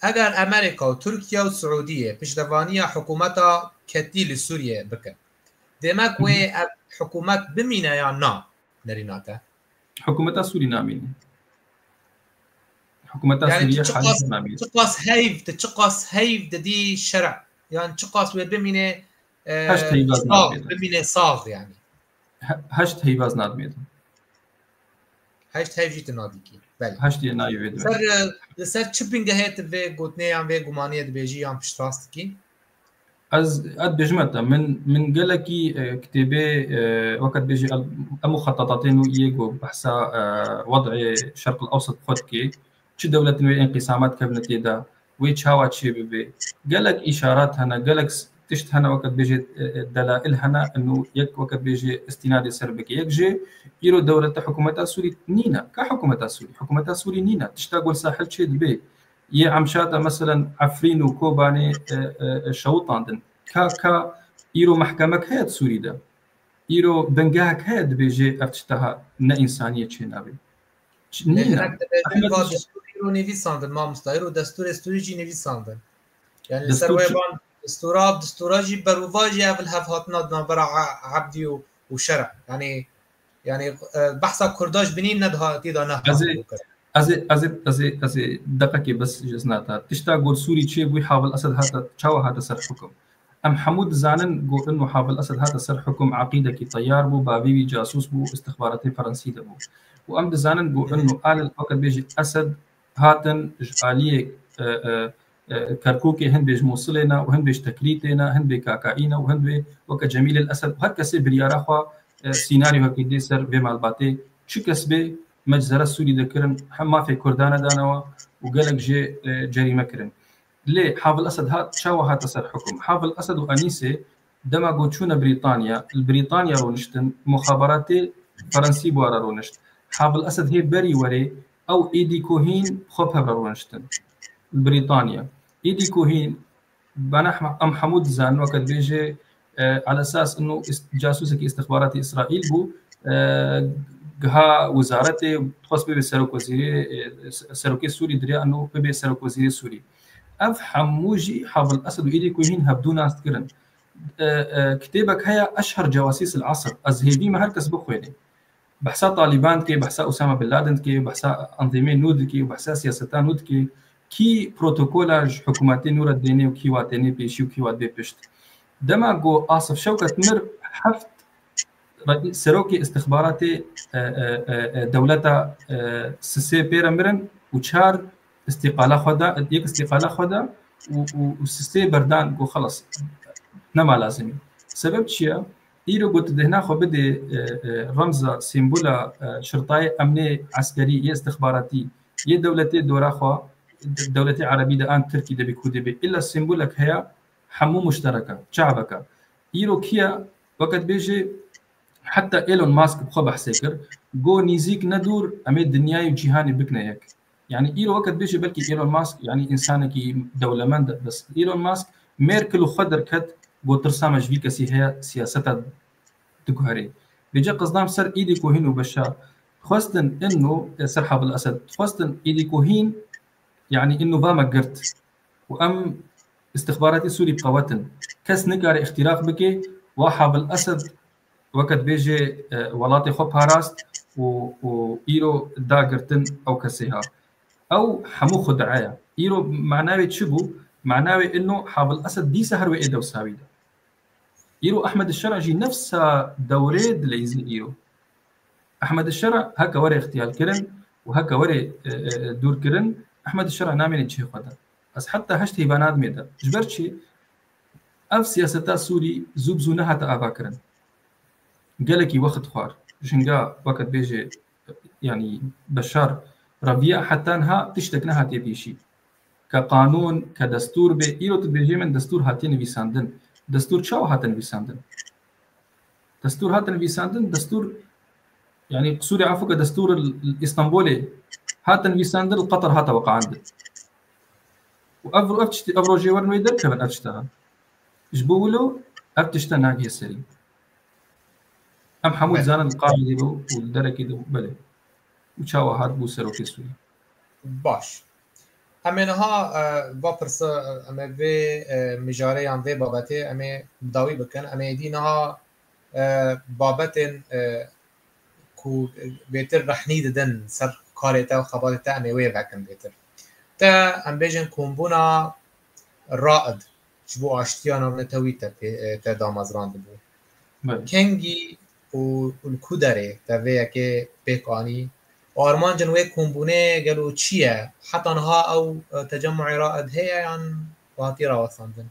Eger Amerîka û Tirkiye û Siûdiyê piştevaniya hikûmeta ketî li Sûriyê bikin, demek Hı hı. wê ev hikûmet bimîne yan na? Nerîna te? Hikûmeta Sûrî namîne. Hikûmeta Yani Sûriye tu çiqas, haliya namîne. çiqas heyv, tu çiqas heyv didî şer'a? Yan çiqas wê bimîne, e, Heşt heyva sax, namîne. bimîne sax yani? He-, heşt heyva nadimê de. Heşt heyv jî tu nadîkî. Belê. Heşt yê nayê wê Ser, dibê. e, li ser çi bingehê tu vê gotinê yan vê gumaniyê dibêjî yan piştrast dikî? Ez, ez dibêjime te, min, min gelekî, e, kitêbê, e, weke dibêjî el-, em muxetetatê nû yê ku behsa, e, wed'ê Şerq el Ewsat xwe dikê. Çi dewletin wê înqîsama dikevine tê de, wê çawa çê bibe. Gelek îşarat hene, gelek s-, tişt hene, weke dibêje, e, e, delail hene, ino yek weke dibêje îstînadê ser bike. Yek jê îro dewlete hikûmeta Sûrî nîne. Ka hikûmeta Sûrî? Hikûmeta Sûrî nîne. Tişta ku li sahil çê dibe. Yê Emşata, meselen, Efrîn û Kobanê, e, e, e, şewitandin. Ka, ka îro mehkemek heye di Sûrî de? Îro bingehek heye dibêje ev tişta ha ne însaniyê çê nabe? Ç-, Lê nîne. hinek dibêjin Ehmed va Dîs- destûr îro nivîsandin, mamosta. Îro destûrê Sûrî jî nivîsandin. Yani li ser Destûr wê çi? van destûra, destûra jî berûva jî ev li hev hatina di navbera A-, Ebdî û, û Şer'a. Yani, yani, e, behsa Kurda ji binî nediha tê de ne Ez ê, hatibû kirin. ez ê, ez ê, ez ê, ez ê deqekê bes ji izna te. Tişta ku li Sûrî çêbû, Hafil Esed hate, çawa hate ser hukum? Em hemû dizanin ku ino Hafil Esed hate ser hukum, eqîdekî teyar bû, bavê wî casûs bû, istixbaratê Ferensî de bû. Û em dizanin ku ino al weke dibêjî Esed hatin ji aliyê, e, e, e, Kerkûkê, hin bê ji Mûsilê ne û hin bê ji Tekrîtê ne, hin bê Kakaî ne û hin bê weke Cemîl el Esed û her kesê biryara xwe, e, sînaryoyekê dê ser vê malbatê. Çi kes bê meczere Sûrî de kirin, hem mafê Kurdan e danewa û gelek jê, e, cerîme kirin. Lê Hafil Esed hat, çawa hate ser hukum? Hafil Esed û Enîsê dema ku çûne Brîtanya, li Brîtanya rûniştin, muxaberatê Ferensî bi wan re rûnişt. Hafil Esed hê berî werê ew êdî ku hîn xwe pev re rûniştin. Li Brîtanya. Êdî ku hîn, bana hema-, em hemû dizanin, weke dibêje, e, ala esas inu ist-, casûsekî îstixbaratê Îsraîl bû, e, giha wizaretê, dixwest bibe serokwezîrê, e, serokê Sûrî diriya inu bibe serokwezîrê Sûrî. Ev hemû jî Habil Esed û êdî ku hîn hevdû nas dikirin. E, e, kitêbek heye Eşher Cewasîs el Asr. Ez hêvî me her kes bixwêne. Behsa Talîban dike, behsa Usama Bin Laden dike, behsa enzîmê nû dike û behsa siyaseta nû dike. Kî protokola ji hikûmetê nû re dêne û kî wa têne pêşî û kî wa dibê pişt. Dema ku Asif Şewket mir, heft re-, serokê istixbaratê, e, e, e, e, dewleta, e, sisê pê re mirin û çar îstîqala xwe da, yek îstîqala xwe da û, û, û sisê berdan ku xelas nema lazim e. Sebeb çi ye? Îro ku tu dêhna xwe bidê, e, e, remza, sîmbola, e, şirtayê emnê eskerî yê istixbaratî yê dewletê dora xwe, dewletê erebî de an tirkî de bê kurdê bê, îlla sîmbolek heye hemû muşterek e, çavek e. Îro kî ye? Weke dibêjê heta Elon Musk bi xwe behsê kir, got nîzîk ne dûr em ê dinyayê û cîhanê bikine yek. Yani îro weke dibêjê belkî Elon Musk, yani însanekî dewlemend e, bes Elon Musk Merkel û xwe derket, got tirsa me ji vî kesî heye, siyaseta diguherê. Vêca qizdan ser Îdî Kohîn û Beşar xwestin inu, e, ser Habil Esed, xwestin Îdî Kohîn, yani inu va me girt. Û em istixbaratê Sûrî bi qewet in. Kes nikare îxtîraq bike, wa Habil Esed weke dibêjê, e, welatê xwe parast û, û îro dagirtin ew kesê ha. Ew hemû xudea ye. Îro mana wê çi bû? Mana wê ino Habil Esed dîsa her wê ê dewsa wî de. Îro Ehmed Şera jî nefsa dewrê dileyîzin îro. Ehmed Şera heke were îxtiyal kirin û heke were, e, e, dûr kirin, Ehmed Şera namêne cihê xwe de. Ez heta heşt heyva nadimê de. Ji ber çi? Ev siyaseta Sûrî zû bi zû nehate ava kirin. Gelekî wext xwar. Jinga weke dibêje, yanî Beşar reviya heta niha tiştek nehatiye pêşî. Ke qanûn, ke destûr bê, îro tu dibêjê min destûr hatiye nivîsandin. Destûr çawa hate nivîsandin? Destûr hate nivîsandin, destûr, yanî qisûrê efû ke destûr li Îstanbulê hate nivîsandin, li Qeter hate weqandin. Û ev, ev tiştî, ev rojê werin wê derkevin ev tişta. Ji bo wilo ev tişta nagihe serî. Em hemû Belê. Dizanin li Qaîdê bû û li derekê de bû, belê. Û çawa hat bû serokê Sûrî. Baş. Em ê niha, e, va pirse, e, em ê vê, e, mijarê yan vê babetê em ê bi dawî bikin. Em ê êdî niha, e, babetên, e, ku bêtir rehnî didin ser karê te û xebatê te, em ê wê vekin bêtir. Te, em bêjin, kombûna Raid ji bo aştiya navnetewî te pê, e, te damezrandibû. Belê. Kengî û, û li ku derê te vê yekê pêk anî? Û armancên wê kombûnê gelo çi ye? Heta niha ew, e, Tecemmuê Raid heye yan hatiye rawestandin?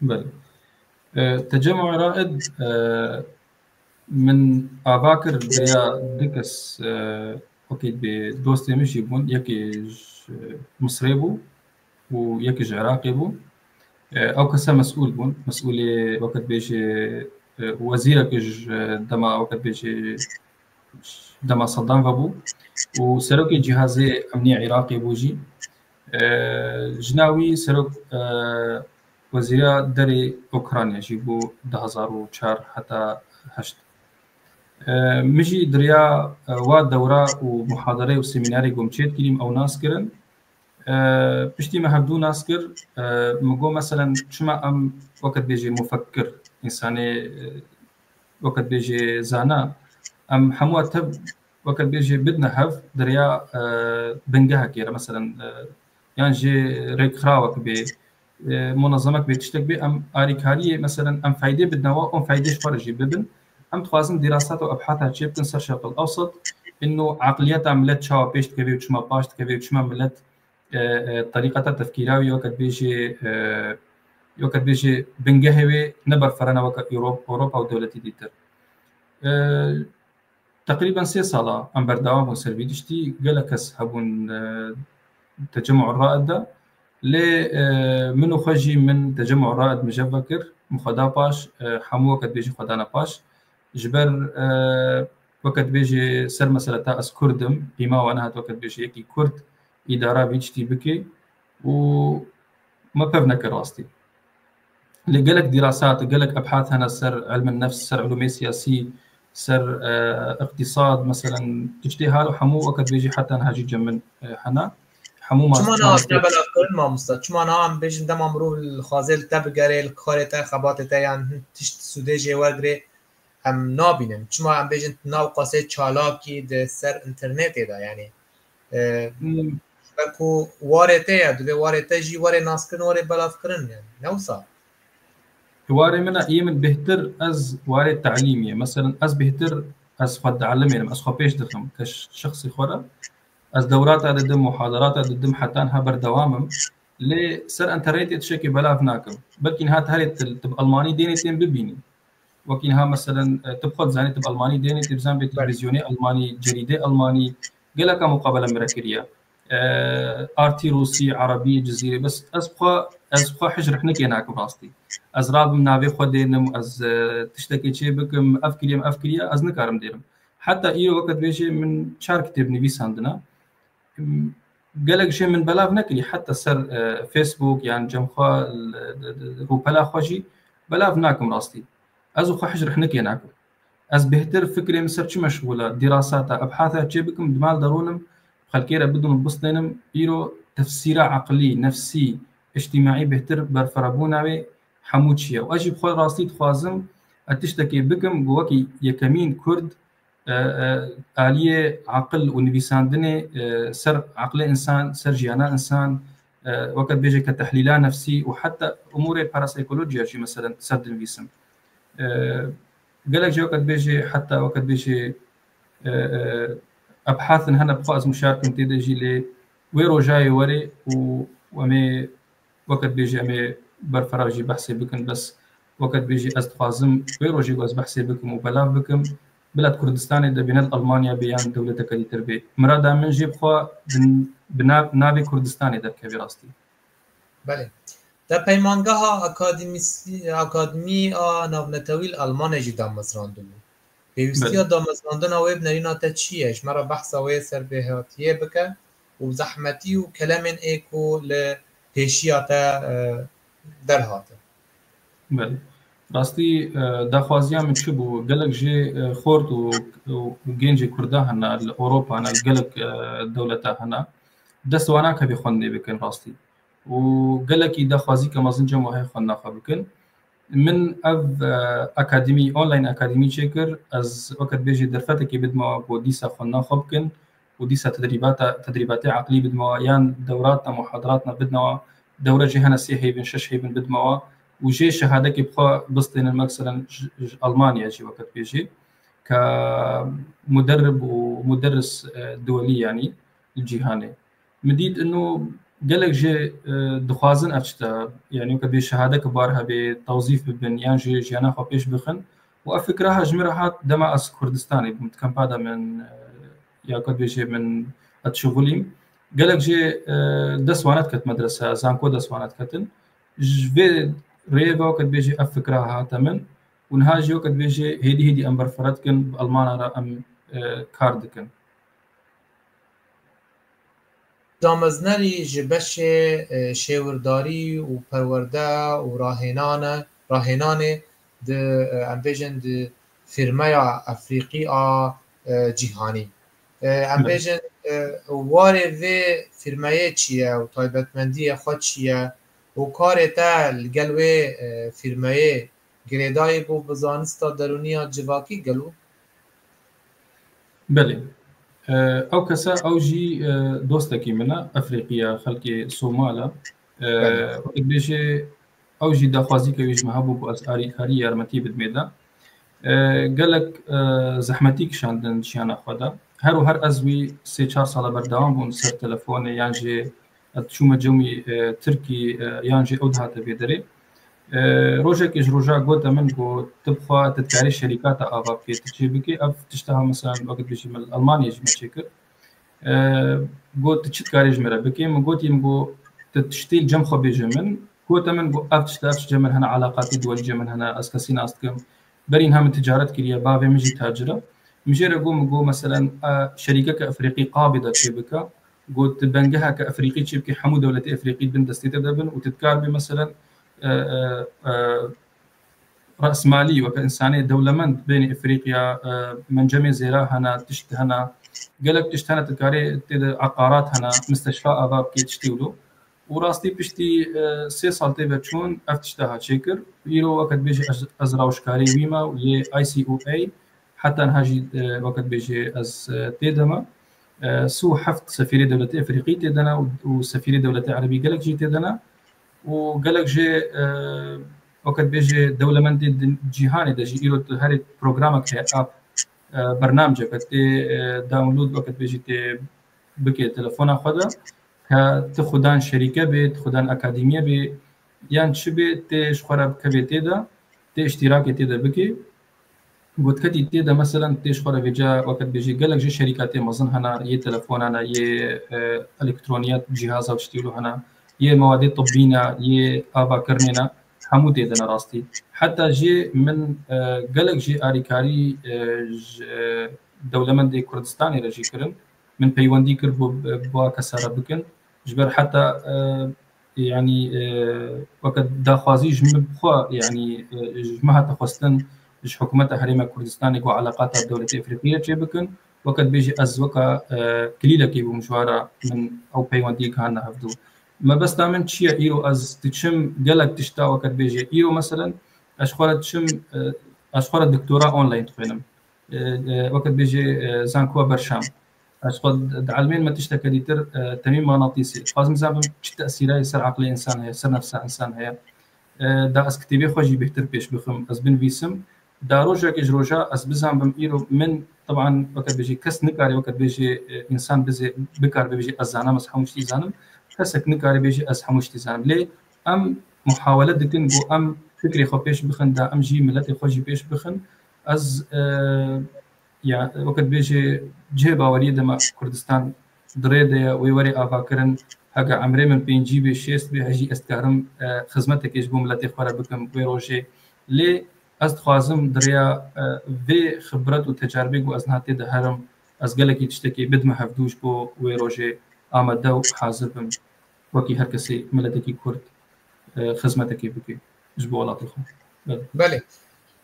Belê. E, Tecemmuê Raid, e, min ava kir, diriya du kes, e, wekî bi dostê min jî bûn, yekê ji Misrê bû û yekê ji Iraqê bû. E, ew kese mesûl bûn. Mesûlê weke dibêje, e, wezîrek ji dema weke dibêje dema Sedam vebû û serokê cîhazê emnî Iraqê bû jî. E, jina wî serok, e, wezîra derê Ukrayna jî bû du hezar û çar heta heşt. E, min jî diriya, e, wa dewra û muhadere û semînarê ku em çêdikirîm ew nas kirin. E, piştî me hevdû nas kir, e, min got, meselen, çima em weke dibêjê mufekkir, însanê, e, weke dibêjê zana, em hemû tev weke dibêjê bidine hev, diriya, e, bingehekê re, meselen, e, yan jî rêkxirawek bê, e, munezemek bê, tiştek bê, em arîkariyê, meselen, em feydê bidine we, em feydê ji xwe re jî bibin. Em dixwazin dîrasat û ebhata çê bikin ser Şerq el Ewsat, ino aqliyeta milet çawa pêş dikeve û çima paş dikeve û çima milet, e, e, terîqeta tefkîra wî, weke dibêjê, e, weke dibêjê bingehê wê ne berferene weke Ewrop-, Ewropa û dewletî dîtir. E, Teqrîben sê sala em berdewam bûn ser vî tiştî. Gelek kes hebûn, e, Tecemû Raid de. Lê, e, min û xwe jî min Tecemû Raid mijev vekir. Min xwe da paş, e, hemû weke dibêjî xwe dane paş. Ji ber, e, weke dibêjî ser meseleta ez Kurd im, qîma we nehat weke dibêjî yekî Kurd îdara vî tiştî bike û me pev nekir rastî. Lê gelek dîrasat, gelek ebhat hene ser ilmin nefs, ser ilûmê siyasî, ser, e, iqtîsad, meselen, tiştê halo hemû weke dibêjî heta niha jî cem min, e, hene. Hemû Çima niha maçan tine belavkirin, mamosta? Çima niha em bêjin dema mirov li xwazê li te bigere, li karê te, xebatê te yan hin tişt sûdê jê wergirê, em nabînin? Çima em bêjin nav qasê çalakî di ser înternetê de, yanî, e, Hmm. belku warê te ye, divê warê te jî warê naskirin, warê belavkirin, yani, ne wisa? Warê min e, yê min bêhtir ez warê telîmê ye. Meselen, ez bêhtir ez xwe dielimênim, ez xwe pêş dixim ke ş-, şexsê xwe re. Ez dewrata didim, muhadarata didim, heta niha berdewam im. Lê ser înternetê tiştekê belav nakim. Belkî niha tu herê tu, tu bi Almanî dênê tên bibînî. Wekî niha, meselen, e, tu bi xwe dizanî, tu bi Almanî dênê, tu bizan bê Belê. televîzyonê Almanî, cerîdê Almanî, geleka muqabele min re kiriye. E, artî Rûsî, Erebî, Cizîrê, bes ez bi xwe, ez bi xwe hij rihnikê nakim rastî. Ez rabim navê xwe dênim, ez, e, tiştekê çê bikim, ev kiriye, ev kiriye, ez nikarim dêrim. Heta îro weke dibêjê min çar kitêb nivîsandine. Gelek jê min belav nekirî, heta ser, e, Facebook yan cem xwe, l-, d-, d-, rûpela xwe jî belav nakim rastî. Ez û xwe hij rihnikê nakim. Ez bêhtir fikrê min ser çi meşxûl e, dîrasata, ebhata çê bikim, di mal de rûnim, xelkê re bidim û bistênim, îro tefsîra eqlî, nefsî, îctîmaî bêhtir berfirehbûna wê hemû çi ye. Û ez jî bi xwe rastî dixwazim, ez tiştekê bikim, ku wekî yekemîn Kurd, e, e, aliyê aqil û nivîsandinê, e, ser aqilê însan, ser jiyana însan, e, weke dibêje ke tehlîla nefsî û heta umûrê parapsîkolojiya jî, meselen, ser dinivîsim. E, gelek jî weke dibêje, heta weke dibêje, e, e, ebhatin hene bi xwe ez muşar kim tê de jî, lê wê rojayê were û em ê weke dibêje em ê berfireh jî behsê bikin, bes weke dibêje ez dixwazim wê rojê ku ez behsê bikim û belav bikim, bila di Kurdistanê de bê, ne di Almanya bê yan dewleteke dîtir bê. Mirada min jê bi xwe bi, bi nav-, navê Kurdistanê derkevê rastî. Belê. Te peymangeha akademîsî-, akademî a navnetewî li Almanê jî damezrandibû. Pêwîstiya Belê. damezrandina wê bi nerîna te çi ye? Ji me re behsa wê serbêhatiyê bike û zehmetî û kelemên ê ku li pêşiya te, e, derhatin. Belê. Rastî, e, daxwaziya min çi bû? Gelek jê, e, xort û, û gencê Kurda hene, li Ewropa hene, li gelek, e, dewleta hene. Dest wana kevê xwendinê bikin rastî. Û gelekî daxwazî ke mezin cem wahê xwendina xwe bikin. Min ev, e, akademî, online akademî çêkir. Ez weke dibêjî derfetekê bidime wan ku dîsa xwendina xwe bikin û dîsa tedrîbata, tedrîbatê eqlî bidime wan, yan dewratna, muhadaratna bidine wan, dewre jê hene sê heyvên, şeş heyvên bidime wan û jê şehadekê bi xwe bistênin, meselen, ji, ji Almanya jî weke dibêjî ke muderrib û muderris, e, duwelî, yanî li cîhanê. Min dît ino gelek jê, e, dixwazin ev tişta, yanî weke bê şehadeke bar hebê, tewzîf bibin yan jî jiyana xwe pêş bixin. Û ev fikra ha ji min re hat dema ez Kurdistanê bûm, di kampa de min, e, ya weke bêjê min ez dişixulîm. Gelek jê, e, dest wana diket medrese, zanko dest wana diketin. Ji vê rêyê ve weke dibêjê ev fikra hate min. Û niha jî weke dibêjê hêdî hêdî em berfireh dikin, bi Almana re em, e, kar dikin. Dameznerî ji beşê, e, şêwirdarî û perwerde û rahênane, rahênanê di, e, em bêjin di fîrmeya Efrîqî a, e, cîhanî. E, em Belê. bêjin, e, warê vê fîrmeyê çi ye û taybetmendiyê xwe çi ye û karê te li gel wê, e, fîrmeyê girêdayî bû bi zanista derûnî ya civakî gelo? Belê. E, ew kese, ew jî, e, dostekî min e, Efrîqî ye, xelkê Somal e. E, Belê. wek dibêjê, ew jî daxwazî ke wî ji me hebû ku ez arîkarî yarmetî bidimê de. E, gelek, e, zehmetî kişandin jiyana xwe de. Her û her ez wî sê çar sala berdewam bûn ser telefonê yan jî ez çûme cem wî, e, Tirkî, e, yan jî ew dihate vê derê. E, rojekê ji roja gote min ku tu bi xwe tu dikarî şerîkata ava bikê, tu çê bikê, ev tişta ha, mesela, wek dibêjî min li Almanyayê jî me çêkir. E, got, tu çi dikarî ji min re bikê? Min gotî, min got, tu tiştê li cem xwe bêje min. Gote min, got, ev tişta, ev tişt cem min hene, eleqatê duwelî cem min hene, ez kesî nas dikim. Berî niha min ticaret kiriye, bavê min jî tacir e. Min jê re got, min got, meselen, e, şerîkeke Efrîqî qabê de çê bike. Got, tu bengeheke Efrîqî çê bikî, hemû dewletê Efrîqî bin destê te de bin û tu dikar bî, meselen, e, e, e, rasmalî, weke însanê dewlemend bênê Efrîqya, e, mencemê zêra hene, tişt hene, gelek tişt hene, tu karê tê de eqarat hene, misteşfa ava bikê tiştê wilo. Û rastî piştî, e, sê sal tê ve çûn ev tişta ha çêkir. Îro weke dibêjê ez, ez rawişkarê wî me û yê I C O A, heta niha jî, e, weke dibêjê ez, e, tê de me. E, sî û heft sefîrê dewletê Efrîqî tê de ne û, û sefîrê dewletê Erebî gelek jî tê de ne. Û gelek jê, e, weke dibêjê dewlemendê din, cîhanê de jî îro tu herê programek heye, app, e, bernameceke tê, e, download weke dibêjî tê bike telefona xwe de, ke tu xudan şerîke bê, tu xudan akademiye bê, yan çi bê, tê ji xwe re bikevê tê de, tê îştîrakê tê de bikê. Gotketî tê de, meselen, tê ji xwe re vêca, weke dibêjî, gelek jî şerîkatê mezin hene, yê telefona ne, yê, e, elektroniyat, cîhaza û tiştî wilo hene, yê mewadê tibbî ne, yê avakirinê ne, hemû tê de ne rastî. Heta jî min, e, gelek jî alîkarî, e, ji, e, dewlemendê Kurdistanê re jî kirin. Min peywendî kir bo, bo kesa re bikin. Ji ber heta, e, yanî, e, weke daxwazî ji min bi xwe, yanî, e, ji min hate xwestin, ji hikûmeta Herêma Kurdistanê ku eleqata dewletê Efrîqiyê çê bikin, weke dibêjî ez weke, e, kilîlekê bûm ji wara min ew peywendiyê gihandine hevdû. Mebesta min çi ye îro ez diçim gelek tişta weke dibêjê îro meselen ez ji xwe re diçim, e, ez ji xwe re doktora online dixwînim. E, e, weke dibêjê, e, zankoya berşam. Ez xwe di, di elmên me tişteke dîtir, e, temî manatîsî. Dixwazim bizanbim çi tesîrayê ser eqlê însan heye, ser nefsa însan heye. E, da ez kitêbê xwe jî bêhtir pêş bixim, ez binivîsim. Da rojekê ji roja ez bizanbim îro min, teban weke dibêjê kes nikare weke dibêjê, e, însan bizê, bikar bibêjê ez zanim, ez hemû tiştî zanim. Kesek nikare bêjê ez hemû tiştî zanim. Lê em muhawele dikin ku em fikrê xwe pêş bixin, da em jî miletê xwe jî pêş bixin. Ez, e, ya, weke dibêjê cihê baweriyê de me Kurdistan di rê de ye, wê were avakirin. Heke emrê min pêncî bê, şêst bê, hejî ez dikarim, e, xizmetekê ji bo miletê xwe re bikim wê rojê. Lê ez dixwazim di rêya, e, vê xibret û tecaribê ku ez niha tê de herim, ez gelekî tiştekê bidime hevdû ji bo wê rojê amade û hazir bim. Wekî her kesê miletekî Kurd, e, xizmetekê bike ji bo welatê xwe. Belê. Belê.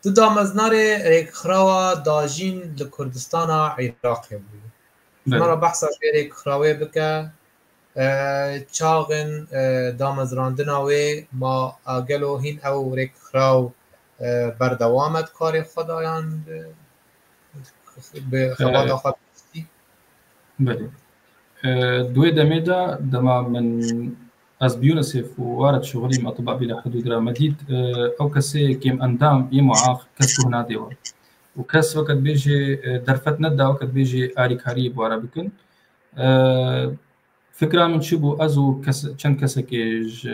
Tu dameznarê rêkxirawa dajîn li Kurdistana Iraqê bûyî. Belê. Me re behsa vê rêkxirawê bike. E, çaxin, e, damezrandina wê ma, a, gelo hîn ew rêkxiraw, e, berdewam e di karê xwe de yan, e, bi xebata xwe bistî? Belê. E, di wê demê de dema min ez bi UNICEF û wara dişuxulîm, Etiba Bila Hudûd re, me dît, e, ew kesê kêm endam yê muax kes guh nade we. Û kes weke dibêjê, e, derfet neda weke dibêjê alîkariyê bi we re bikin. E, fikra min çi bû? Ez û kes, çend kesekê ji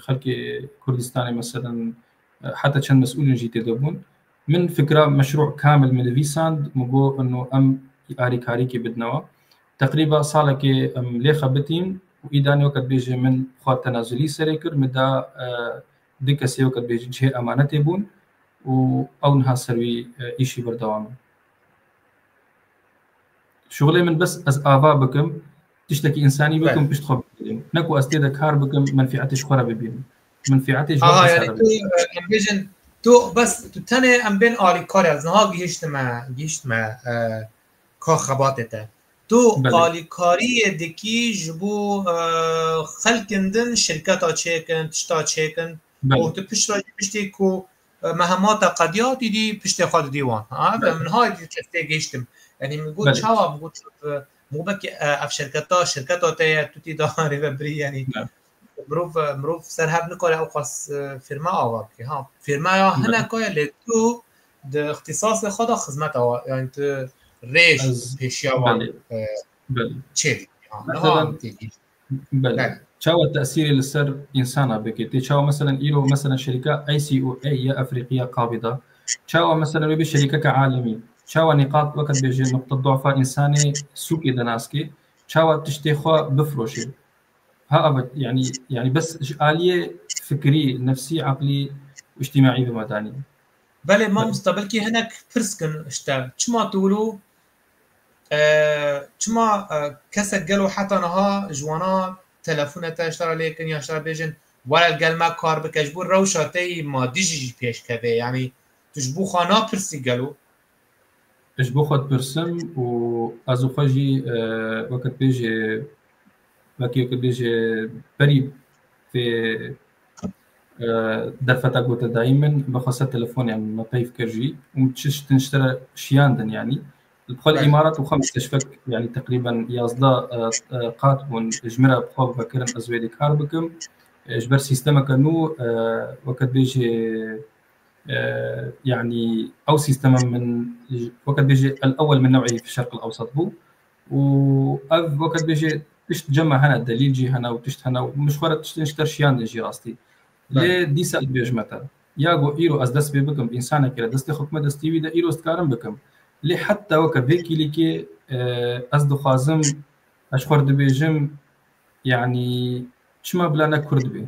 xelkê Kurdistanê, meselen, heta çend mesûlên jî tê de bûn. Min fikra meşrû kamil min nivîsand, min got, ino em alîkarîkê bidnewa. Teqrîba salekê em lê xebitîn û îdanê weke dibêjê min xwe tenazulî serê kir, min da, e, du kesê weke dibêjî cihê emanetê bûn û ew niha ser wî, e, îşî berdewam in. Şuxulê min bes ez ava bikim, tiştekî însanî bikim, Belê. pişt xwe bibînim. Ne ku ez tê de kar bikim, menfîetê ji xwe re bibînim. Menfîetê ji Aha, wan yanî hesare tu, bibînim. e, em bêjin, tu bes, tu tenê em bên alîkar e. Ez niha gihiştime, gihiştime, e, ka xebatê te. Tu Belê. alîkariyê dikî ji bo, e, xelkin din şirketa çêkin, tişta çêkin. Belê. Û tu pişt re jî piştî ku e, me hema te qediya, tu dî piştê xwe didî wan. Ha, ve Belê. min hay dî testê gihiştim. Yanî min got Belê. çawa, min got, e, min got belkî, e, ev şirketa, şirketa te ye, tu tî daharê ve birî, yanî Belê. mirov, e, mirov ser hev nikare ew qas, e, firma ava bike. Ha, firmaya Belê. hineka ye, lê tu di îxtîsasê xwe de xizmeta wa, yanî tu rêj Ez, pêşiya wan, belê. e, Belê. çê dikî. Ha, Mesela, niha em tê gihîştin. Belê. Belê. Çawa tesîrê li ser însana bike? Tê çawa, meselen, îro, meselen, şerîka A C O A ya Efrîqiya Qabida, çawa, meselen, wê bê şerîkeke alemî? Çawa nîqat, weke dibêje, nuqta dufa însanê sûkê de nas ke? Çawa tiştê xwe bifroşe? Ha, evet, yanî, yanî bes ji aliyê fikrî, nefsî, eqlî û îctîmaî bi me danî. Belê, Belê. mamosta, belkî hinek pirs kin ji te. Çima tu wilo, e, çima, e, kesek gelo heta niha ji wana telefone te ji te re lê kin ya ji te re bêjin, were li gel me kar bike, ji bo rewşa te yî madî jî jî pêşkeve. Yanî tu ji bo xwe napirsî gelo? Ji bo xwe dipirsim û ez û xwe jî e, weke dibêjê wekî weke dibêjê berî vê e, derfeta ku te dayî min bi xwe ser telefonê me peyv kir jî û çi tiştin ji te re şiyandin yanî. Li xwe li Îmarat û xwe mistêşfek yanî teqrîben yazdeh e, e, qat bûn ji min re bi xwe vekirin ez wê dê kar bikim. E, ji ber sîstemeke nû e, weke dibêjê e, yanî ew sîstema min weke dibêjê el ewel min new'î fi şerq el ewsat bû û ev weke dibêjê tişt cema hene, delîl jî hene û tişt hene û min ji xwe re tiştên ji te şiyandin jî rastî. Lê dîsa dibêjime te ya ku îro ez dest pê bikim bi însanekê re destê xwe bime destê wî de îro ez dikarim bikim. Lê heta weke vê kîlîkê e, ez dixwazim ez ji xwe re dibêjim yanî çima bila ne kurd bê?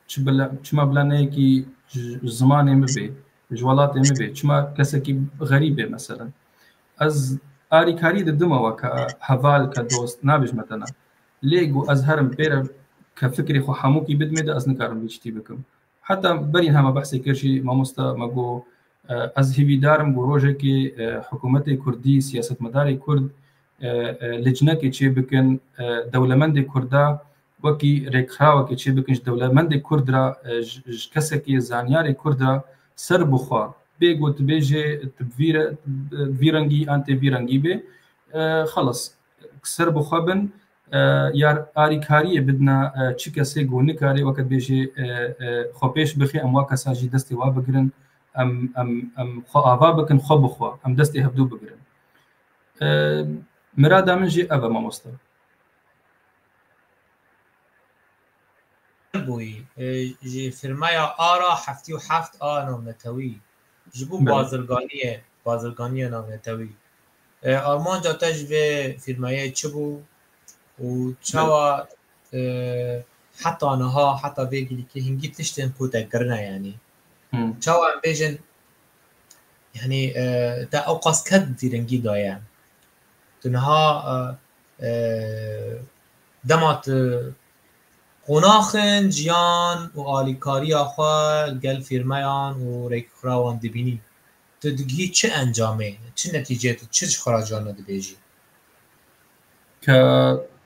Çi bila, çima bila ne yekî ji zimanê min bê, ji welatê min bê? Çima kesekî xerîb bê meselen? Ez arîkarî didime weke heval, ke dost, nabêjime te na. Lê ku ez herim pê re ke fikrê xwe hemûkî bidimê de ez nikarim vî tiştî bikim. Heta berî niha me behsê kir jî mamoste me got, e, ez hîvîdar im ku rojekê e, hikûmetê kurdî, siyasetmedarê kurd e, e, licnekê çêbikin, e, dewlemendê kurda wekî rêkxirawekê çêbikin ji dewlemendê kurd re, e, ji, ji kesekê zanyarê kurd re ser bi xwe bê ku tu bêjê tu bi vî re, bi vî rengî an tê vî rengî bê, e, xelas ser bi xwe bin, e, ya arîkariyê bidine e, çi kesê ku nikarê weke dibêjê e, e, xwe pêş bixê em wa kesa jî destê wa bigirin, em, em, em xwe ava bikin xwe bi xwe, em destê hevdû bigirin. E, mirada min jî ev e mamoste. Bûyî, e, ji firmaya Ara heftê û heft a navnetewî ji bo Belê. bazirganiyê, bazirganiya navnetewî. E, armanca te ji vê firmayê çi bû û çawa e, heta niha, heta vê gilîkê hingî tiştên ku te kirine yanî. Hmm. Çawa em bêjin, yanî e, te ew qas ked vî rengî daye. Tu niha e, e, dema tu qonaxin jiyan û alîkariya xwe li gel fîrmeyan û rêkxirawan dibînî, tu digihî çi encamê, çi netîcê, tu çi ji xwe re carna dibêjî? Ke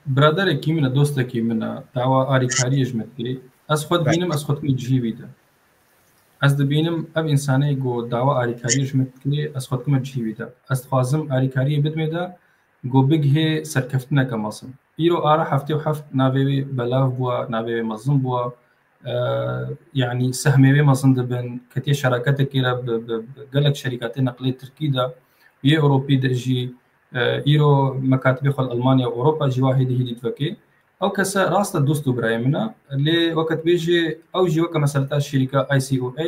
biraderekî min e, dostekî min e, dawa arîkariyê ji min dikirî. Ez xwe dibînim, ez xwe dikime cihî wî de. Ez dibînim ev însanê ku dawa arîkariyê ji min dikirî, ez xwe dikime cihî wî de. Ez dixwazim arîkariyê bidimê de ku bigihê serkeftineke mezin. Îro Ara heftê û heft navê wê belav bûye, navê wê mezin bûye. E, yanî sehmê wê mezin dibin, ketiye şeraketekê re bi, bi, bi gelek şerîkatê neqlê Tirkî de, yê Ewropî de jî, e, îro mekatibê xwe li Almanya û Ewropa jî wa hêdî hêdî divekê. Ew kese rast e dost û birayê min e, lê weke dibêjê ew jî weke meseleta şerîka I C O A,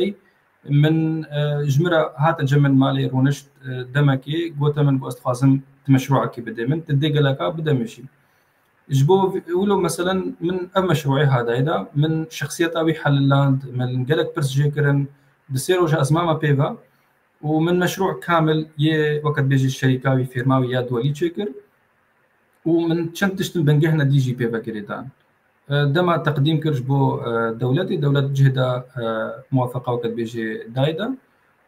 min e, ji min re hate cem min malê rûnişt e, demekê, gote min ku ez dixwazim tu meşrûekê bidê min, tu dê geleka bide min jî. Ji bo wilo meselen min ev meşrûê ha dayê de, min şexsiyeta wî heliland, min gelek pirs jê kirin, di sê roja ez mame pê ve û min meşrû kamil yê weke dibêjî şerîka wî, fêrma wî ya duwelî çêkir û min çend tiştin bingehne dî jî pê ve girêdan. E, dema teqdîm kir ji bo e, dewletê, dewlet cih de e, muwafeqa weke dibêjê dayê de.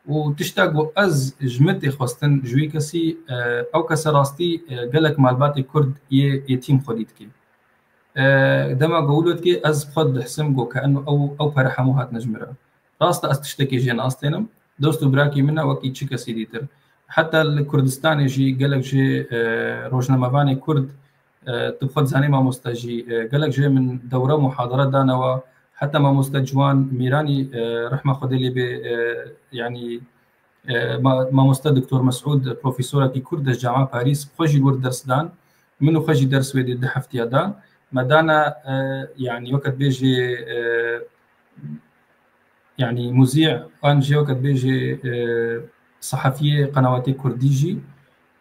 Û tişta ku ez ji min tê xwestin ji wî kesî, e, ew kese rastî e, gelek malbatê kurd yê êtîm xwedî dike. E, dema ku wilo dike ez xwe dihisim ku ke eno ew, ew pere hemû hatine ji min re. Rast e ez tiştekê jê nastênim. Dost û birakî min e wekî çi kesî dîtir. Heta li Kurdistanê jî gelek jê e, rojnamevanê kurd e, tu bi xwe dizanî mamoste jî e, gelek jê min dewre muhadere danewa. Heta mamoste Ciwan Mîranî e, rehma Xwedê lê bê e, yanî e, ma, mamoste Doktor Mesûd profesorekî kurd e ji Cama Parîs xwe jî wir ders dan. Min û xwe jî ders wê dê du heftiya dan. Me dana e, yanî weke dibêjê e, yanî muzî an jî weke dibêjê e, sehefiyê qenawatê kurdî jî.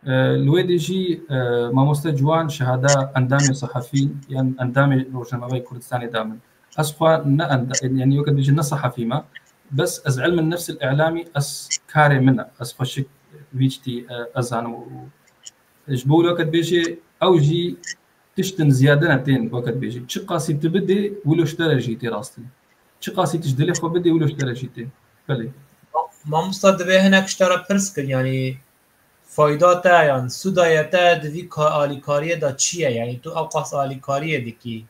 E, li wê dê jî e, mamoste Ciwan şehada endamê sehefî yan endamê Rojnameveya Kurdistanê da min. Ez xwe ne enda, yanî weke dibêjê ne sehefî me. Bes ez ilmin nefsil îlamî ez karê min e. Ez xweşik vî tiştî e, ez zanim û ji bo wilo weke dibêjê ew jî tiştin ziyade ne tên weke dibêjî. Çi qasî tu bidê, wilo ji te re jî tê rastî. Çiqasî tu ji dilê xwe bidê wilo ji te re jî tê. Belê. Mamosta, divê hinek ji te re pirs kir, yanî fayda te yan sûdaya te di vî ka-, alîkariyê de çi ye? Yanî tu ew qas alîkariyê dikî.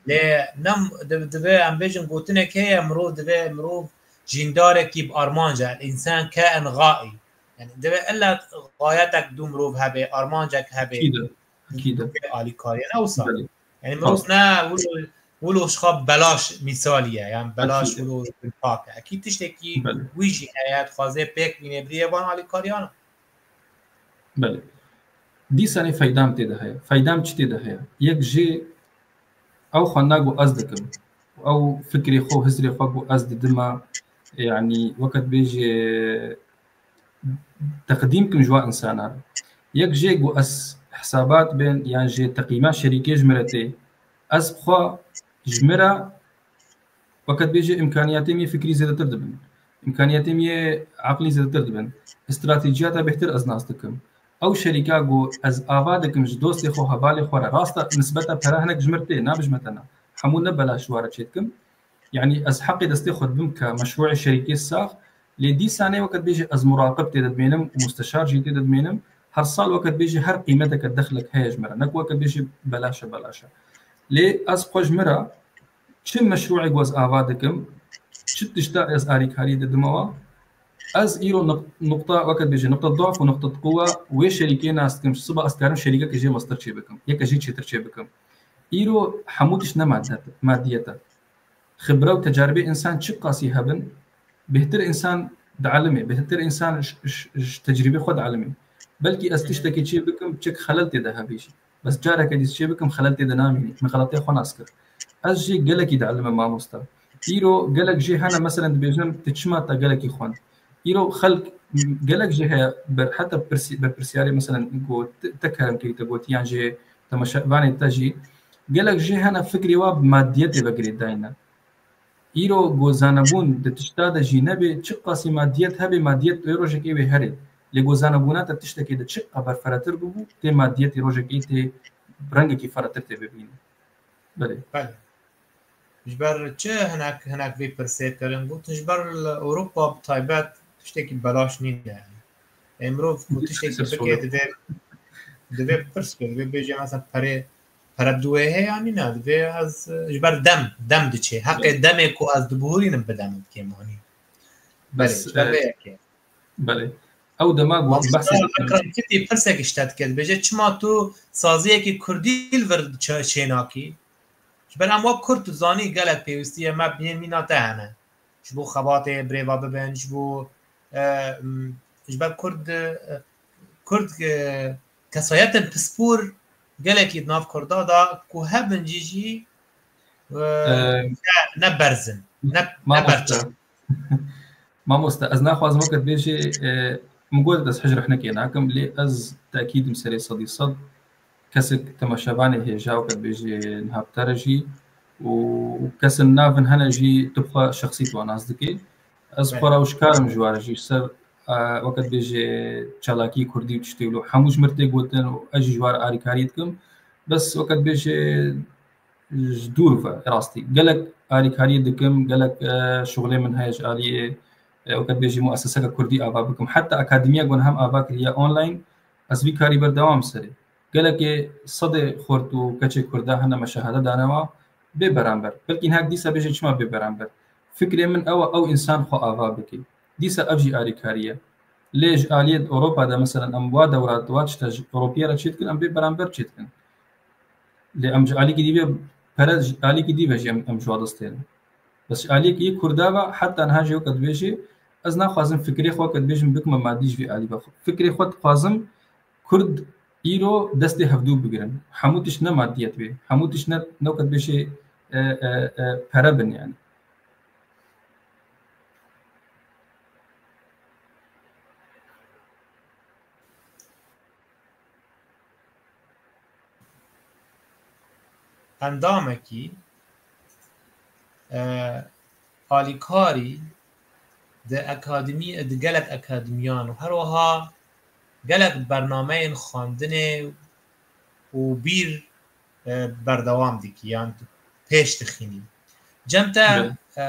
Lê ne, di-, divê em bêjin gotinek heye, mirov divê mirov jîndarekî bi armanc e, el-însan kaîn ğaî. Yanî divê illa xayetek dû mirov hebe, armancek hebe. Ekîd e. Ekîd e. Alîkariyê ne wisa. Belê. Yanî mirov ne wilo, wilo ji xwe belaş mîsalî ye, yan belaş wilo pak e. Ekîd tiştekî wî jî heye, dixwaze pêk bîne bi rêya van alîkariyan. Belê. Dîsanê feydam tê de heye. Feydam çi tê de heye? Yek jê ew xwendina ku ez dikim. Ew fikrê xwe, hizrê xwe ku ez didima, yanî weke dibêje teqdîm kim ji wan insana re. Yek jê ku ez hesabat bin yan jê teqîma şerîkê ji min re tê, ez bi xwe ji min re weke dibêje îmkaniyatê min yê fikrî zêdetir dibin. Îmkaniyatê min yê eqlî zêdetir dibin. Stratejiya te bêhtir ez nas dikim. Ew şerîka ku ez ava dikim ji dostê xwe, hevalê xwe re, rast e nisbeta pere hinek ji min tê, nabe ji me tena. Hemû ne belaş ji wan re çêdikim. Yanî ez heqê destê xwe dibim ke meşrûê şerîkê sax, lê dîsanê weke dibêje ez muraqib tê de dimênim û musteşar jî tê de dimênim. Her sal weke dibêje her qîmeteke dexlek heye ji min re. Ne ku weke dibêje belaş e, belaş e. Lê ez xwe ji min re çi meşrûê ku ez ava dikim, çi tişta ez alîkariyê didime wa, ez îro nuq-, nuqta, weke dibêje, nuqta duaf û nuqta quwe wê şerîkê nas dikim. Siba ez karim şerîkeke jê mestir çê bikim, yeke jê çêtir çê bikim. Îro hemû tişt ne madet-, madiyet e. Xibre û tecaribê însan çiqasî hebin, bêhtir însan dielime, bêhtir însan ji, ji, ji tecrîbê xwe dielime. Belkî ez tiştekê çê bikim, çik xelel tê de hebe jî. Bes careke dî çê bikim, xelel tê de namîne. Min xeletiya xwe nas kir. Ez jî gelekî dielime mamosta. Îro gelek jê hene, meselen dibêjin, tu çima te gelekî xwend? Îro xelk gelek jê heye, ber-, heta pirsî-, berpirsiyarê, meselen, got, te kerem kirî, te gotî, yan jê temaşevanê te jî, gelek jê hene fikrê wa bi madiyetê ve girêdayî ne. Îro ku zanebûn di tişta de jî nebe, çiqasî madiyet hebe, madiyet wê rojekê wê herê. Lê ku zanebûna te tiştekê de çiqa berferetir bibû, tê madiyetê rojekê tê rengekî feretir tê bibîne. Belê. Belê. Ji ber çi hinek, hinek vê pirsê kirin? Gotin ji ber li Ewropa bi taybet tiştekî belaş nîne. Ê mirov ku tiştekî bike divê, divê pirs be, divê bêje mesela perê, pere bi dû wê heye ya nîne, divê ez, e, ji ber dem, dem diçê. Heqê demê ku ez dibihurînim bidem û bikêm anî. Belê, ji ber vê yekê. Belê. Ew dema ku behsê dikim. Ekram Kitî pirsek ji te dike, dibêje, çima tu saziyekî kurdî li vir çe-, çênakî? Ji ber em wek kurd, tu zanî, gelek pêwîstî ye me, yên mîna te hene. Ji bo xebatê birêva bibin, ji bo, e, m, ji ber kurd, e, kurd, e, kesayetên pispor gelekî di nav kurda de ku hebin jî jî, e, ne, ne berz in, ne, ne berçav. Mamoste, ez naxwazim weke dibêjê, e, min got ez hicr hinekê nakim, lê ez tekîd im serê sedî sed. Kesek temaşevanê hêja weke dibêjê niha bi te re jî û kesên navin hene jî tu bi xwe şexsî tu nas dikê. Ez xwe re wişkar im ji we re jî ji ser, e, weke dibêjê çalakî kurdî û tiştê wilo hemû ji min tê gotin û ez jî ji we re arîkarî dikim. Bes weke dibêjê ji dûr ve rastî. Gelek arîkariyê dikim, gelek, e, şixulê min heye ji aliyê, e, weke dibêjî mueseseke kurdî ava bikim. Heta akademiya ku niha min ava kiriye online, ez vî karî berdewam serê. Gelekê sedê xort û keçê kurda hene me şehade dane wa bê beramber. Belkî niha dîsa bêje çima bê beramber. Fikrê min ew e, ew însan xwe ava bike. Dîsa ev jî arîkarî ye. Lê ji aliyê Ewropa de, meselen, em wa dewra, wa tişta ji Ewropî re çêdikin, em bê beramber çêdikin. Lê em ji alîkî dî ve pere, ji alîkî dî ve jî em, em ji wa destêrin. Bes ji aliyekî yê Kurda ve heta niha jî weke dibêjê, ez naxwazim fikrê xwe, weke dibêjim, bikime madî ji vî alî ve. Fikrê xwe dixwazim Kurd îro destê hevdû bigirin. Hemû tişt ne madiyet bê. Hemû tişt ne, ne weke dibêjê, e, e, e, pere bin yani. Endamekî, e, alîkarî di akademî-, di gelek akademiyan û her wiha gelek bernameyên xwendinê û bîr, e, berdewam dikî yan pêş dixînî. Cem te, e,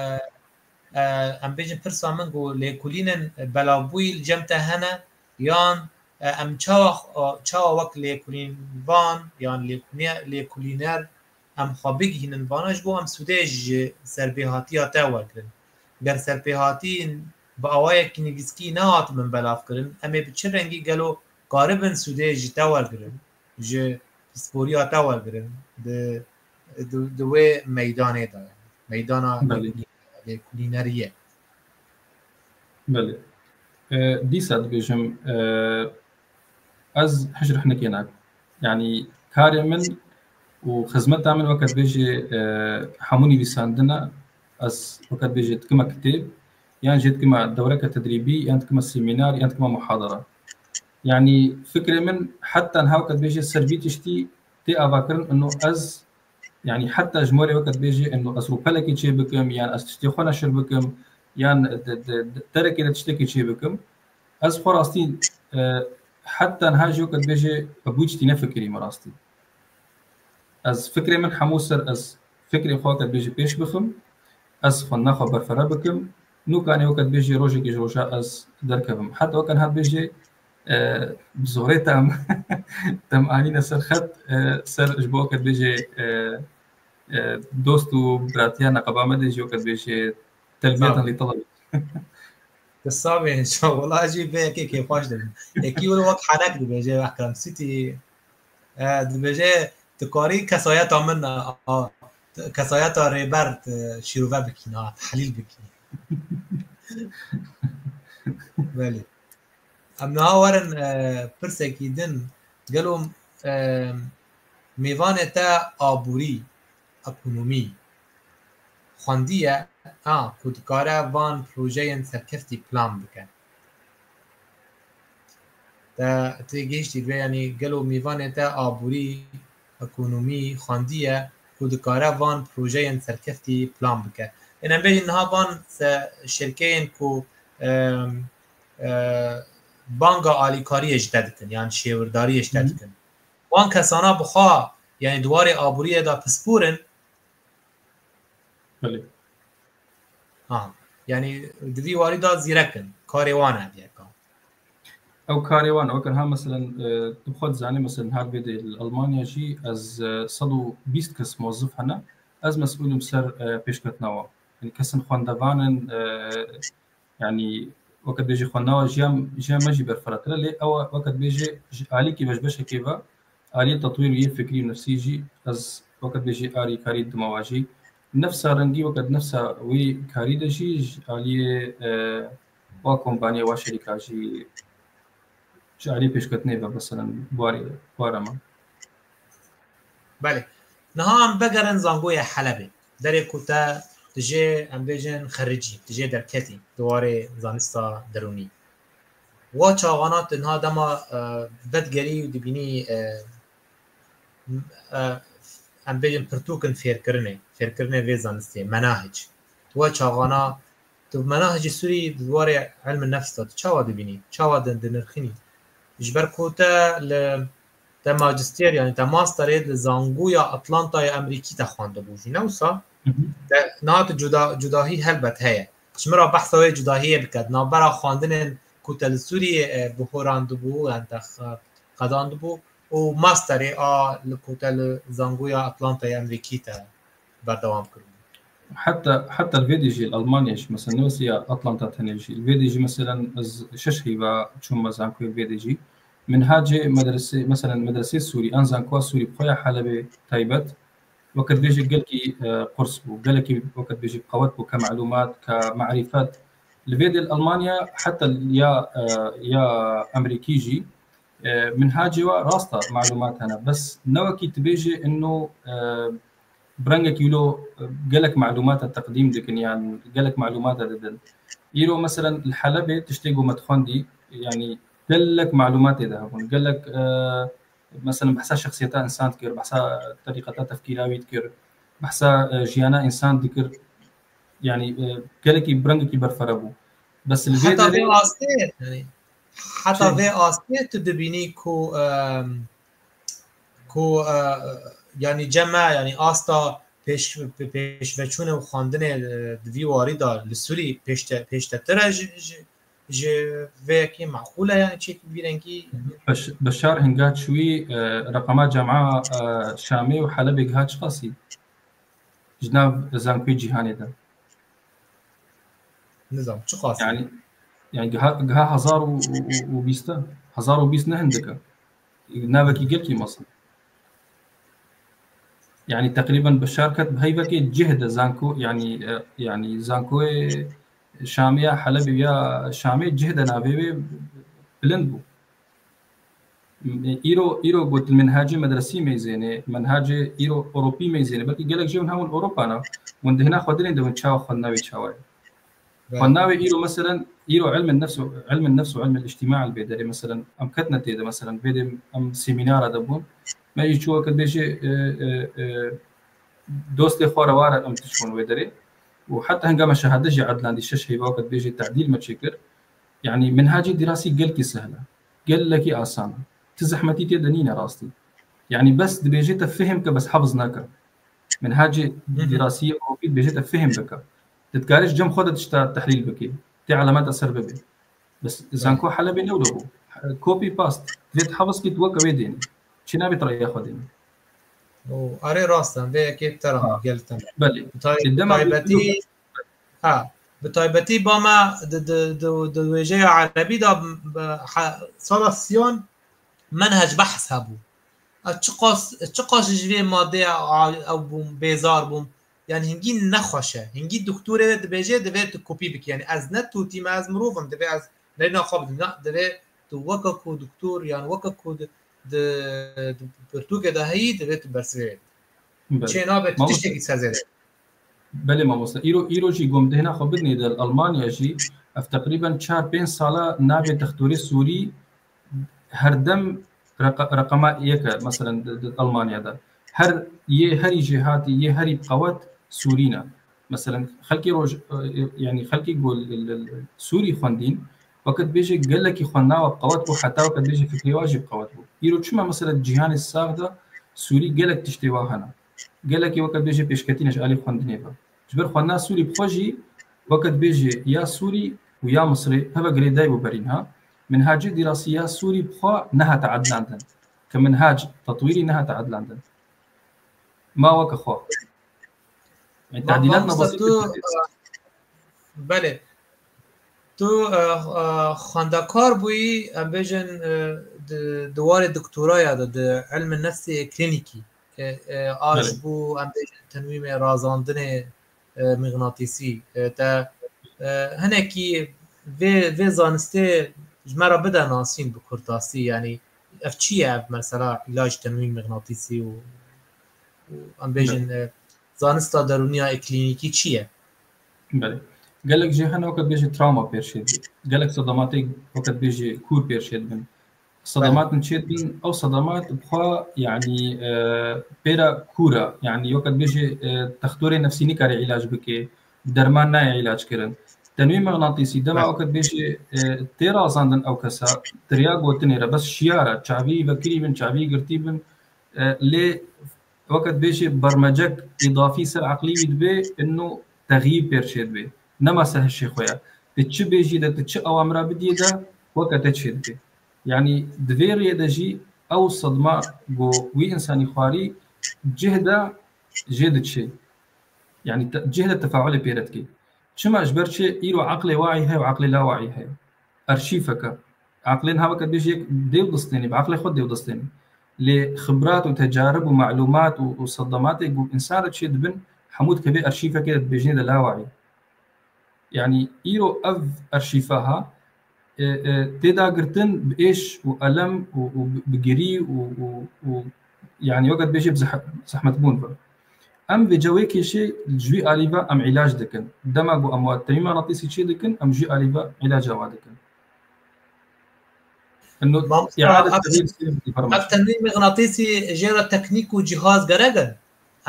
e, em bêjin pirsa min ku lêkolînên belavbûyî li cem te hene, yan, e, em çawa, çawa wek lêkolînvan yan lêkolîne-, lêkolîner em xwe bigihînin vana ji bo em sûdê ji serpêhatiya te wergirin. Ger serpêhatî bi awayekî nivîskî nehatibin belavkirin, em ê bi çi rengî gelo karibin sûdê ji te wergirin, ji pisporiya te wergirin di, di, di wê meydanê de, yani meydana Belê. lêkolîneriyê? Belê. E, dîsa dibêjim, e, ez hicr hinekê nakim. Yanî karê min û xizmeta min weke dibêjê, e, hemû nivîsandin e. Ez weke dibêjê dikime kitêb, yan jî dikime dewreke tedrîbî, yan dikime semînar, yan dikime muhadara. Yanî fikrê min heta niha weke dibêjê ser vî tiştî tê avakirin, ino ez, yanî heta ji morê weke dibêjê, ino ez rûpelekê çê bikim, yan ez tiştê xwe neşir bikim, yan de, de, de, derekê de tiştekê çê bikim. Ez xwe rastî, e, heta niha jî weke dibêjê bi wî tiştî nefikirîme rastî. Ez fikrê min hemû ser ez fikrê xwe weke dibêjê pêş bixim, ez xwendina xwe berfere bikim, nûkanê weke dibêjê rojekê ji roja ez derkevim. Heta weke niha dibêjê, e, bi zorê te em, te em anîne ser xet, e, ser ji bo weke dibêjê, e, e, dost û biratiya neqeba me de jî weke dibêjê telbiyetan lî talabî. Qisa bê, wela jî vê yekê kêfxweş dibin. Yekî wilo wek henek dibêje, Ekrem City, e, dibêje, tu karî kesayeta min, a, a, kesayeta rêber, e, şîrove bikî, na, tehlîl bikî. Belê. Em niha werin, e, pirsekî din, gelo, e, mêvanê te aborî, ekonomî xwendiye, a, ku dikare van projeyên serkeftî plan bike? Te, tê gihiştî vê, yanî gelo mêvanê te aborî, ekonomî xwendiye ku dikare van projeyên serkeftî plan bike? Ên em bêjin niha van se-, şirkeyên ku, em, e, banga alîkariyê ji te dikin, yan şêwirdariyê ji te Hı hı. dikin. Wan kesana bi xwe, yanî di warê aboriyê de pispor in. Belê. Ha, yanî di vî warî de zîrek in. Karê wan e viyeka. Ew karê wan, weke ha, meselen, e, tu bi xwe dizanî, meselen, her vê de li Almanya jî ez, e, sed û bîst kes mozif hene. Ez mesûl im ser, e, pêşketina wan. Yanî kesên xwendevan in, e, Yanî, weke dibêjî xwendina jiyan, jiyan me jî berfiratir e, lê ew e, weke dibêjî ji alîkî ve, ji beşekê ve, aliyê tetwîr û yê fikrî û nefsî jî ez, weke dibêjî, alîkarî dima wa jî. Nefsa rengî, weke nefsa wî karî de jî ji aliyê, e, wa kompaniyê, wa şerîka jî, ji aliyê pêşketinê ve, meselen, warê, wara me. Belê. Niha em vegerin zangoya Helebê. Derê ku te dijê, em bêjin, xericî, dijê derketî di warê zanista derûnî. Wa çaxana tu niha dema, e, vedigerî û dibînî, e, m-, e, em bêjin, pirtûkin fêrkirinê, fêrkirinê vê zanistê, menahic. Wa çaxana Tu bi menahecî Sûrî di warê ilm nefs de, tu çawa dibînî? Çawa di-, dinirxînî? Ji ber ku te li, te majistêr, yanî te masterê li Zangoya Atlantayê Amerîkî te xwendibû jî, ne wisa? Hı hı. Te, niha tu cuda-, cudahî helbet heye. Ji min re behsa wê cudahiyê bike. Di navbera xwendinên ku te li Sûriyê, e, bihorandibû, yan te xe-, qedandibû û masterê a li ku te li Zangoya Atlantayê Amerîkî te berdewam kiribû. Heta, heta li vê dê jî li Almanya jî, mesela, ne wisa ya Atlanta tenê jî. Li vê dê jî, mesela, ez şeş heyva çûme zankoyê vê dê jî. Min ha cê medresê, mesela, medresê Sûrî, an zankoya Sûrî bi xwe ya Helebê taybet, weke dibêjî gelkî, e, qurs bû, gelekî, weke dibêjî, qewet bû, ke melûmat, ke merîfet. Li vê dê li Almanya heta ya, e, ya Amerîkî jî, E, min ha cêwa rast e, malûmat hene. Bes ne wekî tu bêjê ino, e, bi rengekî wilo, e, gelek malûmata teqdîm dikin, yan gelek malûmata didin. Îro, meselen, li Helebê tiştê ku me dixwendî, yanî gelek malûmatê de hebûn. Gelek, e, meselen, behsa şexsiyeta însan dikir, behsa terîqeta tefkîra wî dikir, behsa, e, jiyana însan dikir. Yanî, e, gelekî bi rengekî berfere bû. Bes li vê Heta derê vê astê, yanî, heta Çi? vê astê tu dibînî ku, em, ku, e, yanî cem me, yanî asta pêş, pê-, pêşveçûnê û xwendinê, e, di vî warî de li Sûrî pêşte-, pêştetir e ji, ji, ji vê yekê meqûl e, yani çêkî vî rengî? Beş-, Beşar hinga çûyî, e, reqema cema, e, Şamê û Helebê giha çiqasî? Ji nav zankoyê cîhanê de. Nizam, çiqasî? Yani, yani giha, giha hezar û, û, û, û bîst e. Hezar û bîst ne hindik e. Navekî gelkî mezin. Yani teqrîben Beşar ket bi heyvekê cih de zanko, yani, e, yani zankoyê Şamê ya Helebê ya Şamê cih de navê wê bilind bû. Îro, îro gotin menhacê medresî meyzênê, menhacê îro Ewropî meyzênê. Belkî gelek jê hûn hewin Ewropa ne. Hûn dihna xwe dinên de hûn çawa xwendina wê çawa ye. Belê. Xwendina wê îro, meselen, îro ilmin nefs û, ilmin nefs û ilmin îctîma li bê derê, meselen, em ketine tê de, meselen, bê de em semînara de bûn. Me jî çû wekî bêjê, e, e, e, dostê xwe re ware em tişt bûn wê derê. Û heta hinga me şehade jî edlandî şeş heyva wekî bêjê tedîl me çêkir. Yani menhacê dîrasî gelkî sehl e. Gelekî asan e. Ti zehmetî tê de nîne rastî. Yani bes dibêje te fihim ke bes hefiz nake. Menhacê Hı hı. dîrasiyê Ewropî dibêje te fihim bike. Ti dikarî ji cem xwe de tişta tehlîl bikî. Tê elameta ser bibe. Bes zanko Helebê ne wilo bû. Copy paste. Divê tu hefiz kî tu weke wê dênî. Çi nabê tu reya xwe dênî. Û erê rast e, vê yekê tera Ha. gel te. Belê. Bi tay-, Ê, dema taybetî, ha, bi taybetî ba me di, di, di, di wêjeya erebî de, bi, ha, sala siyan menhec behs hebû. Ez çiqas, çiqas ji vê madeyê a-, ew bûm, bêzar bûm. Yani hingî nexweş e. Hingî doktorê dibêje, divê tu kopî bikî. Yani ez ne totî me, ez mirov im, divê ez rêna xwe bidim. Na, divê tu weke ku doktor, yani weke ku di, di, di pirtûkê de heyî, divê tu bersivê. Belê. Çê nabe tu Mamoste- tiştekî ser zêde. Belê mamoste. Îro, îro jî gom dihna xwe bidinê de Almanya jî ev teqrîben çar pênc sala navê dextorê Sûrî herdem reqa-, reqema yek e, meselen, di, di Almanya de. Her yê herî jêhatî, yê herî bi qewet Sûrî ne. Meselen, xelkê roj-, e, yani xelkê ku li, li, li Sûrî xwendîn, wekî dibêje gelekî xwendina we bi qewet bû, heta wekî dibêje fikrê wa jî bi qewet bû. Îro çima, mesela, cîhanê sax de Sûrî gelek tiştê wa hene. Gelekî wekî dibêje pêşketî ne ji alî xwendinê ve. Ji ber xwendina Sûrî bi xwe jî, weke dibêjê ya Sûrî û ya Misrê heve girêdayî bû berî niha. Minhacê dîrasî ya Sûrî bi xwe nehate edilandin. Ke minhac tetwîrî nehate edilandin. Ma weke xwe. Yani, Ma-, tadîlat mamoste, mebesît tu, dikir. Belê. Tu, e, e, xwendekar bûyî, em bêjin, e, di, di warê doktoraya de, di ilmê nefsê klînîkî. E, e, a Belê. ji bo, em bêjin, tenwîmê razandinê, e, mîqnatîsî. E, te, e, hinekî vê, vê zanistê ji me re bide nasîn bi kurtasî, yanî ev çi ye, ev mesela îlac tenwîm mîqnatîsî û, û em bêjin, Belê. e, zanista derûniya ê klînîkî çi ye? Belê. Gelek jê hene weke dibêje travma pêr şê dibin. Gelek sedamatê weke dibêje kûr pêr şê dibin. Sedamat Belê. in çê dibin, ew sedamat bi xwe, yanî, e, pêra kûr e. Yanî weke dibêje, e, textorê nefsî nikare îlac bike, bi derman nayê îlac kirin. Tenwî mixnatîsî dema Belê. weke dibêje, e, tê razandin ew kesa, tiriya gotinê re, bes şiyar e, çavî vekirî bin, çavî girtî bin, e, lê weke dibêje bermecek îdafî ser eqlî wî dibe, ino texyîb pêr çê dibe. Nema ser hişê xwe ya. Tu çi bêjî de, tu çi awamira bidiyê de, weke te çê dibe. Yanî di vê rêyê de jî ew sedma ku wî însanî xwarî cih de jê diçê. Yanî te-, cih de tefaulê pê re dikê. Çima? Ji ber çi? Îro eqlê waî heye û eqlê lawaî heye. Arşîfeke. Eqlê niha weke dibêje yek dêw distênê, bi eqlê xwe dêw distênê. Lê xibrat û tecarib û malûmat û, û sedamatê ku însan re çê dibin, hemû dikeve arşîfekê de dibêjinê de lawaî. Yanî îro ev arşîfa ha, e, e, tê dagirtin bi êş û elem û, û bi, bi girî û, û, û, yanî weke dibêje bi zeh-, zehmetbûn ve. Em vêca wê kêşê ji wî alî ve em îlac dikin. Dema ku em wa tenwî mixnatîsî çê dikin, em ji wî alî ve îlaca wa dikin. Ino Mamosta, îade ev, tevîr sî fermaş. Ev tenwî mixnatîsî jê re teknîk û cihaz gerek in?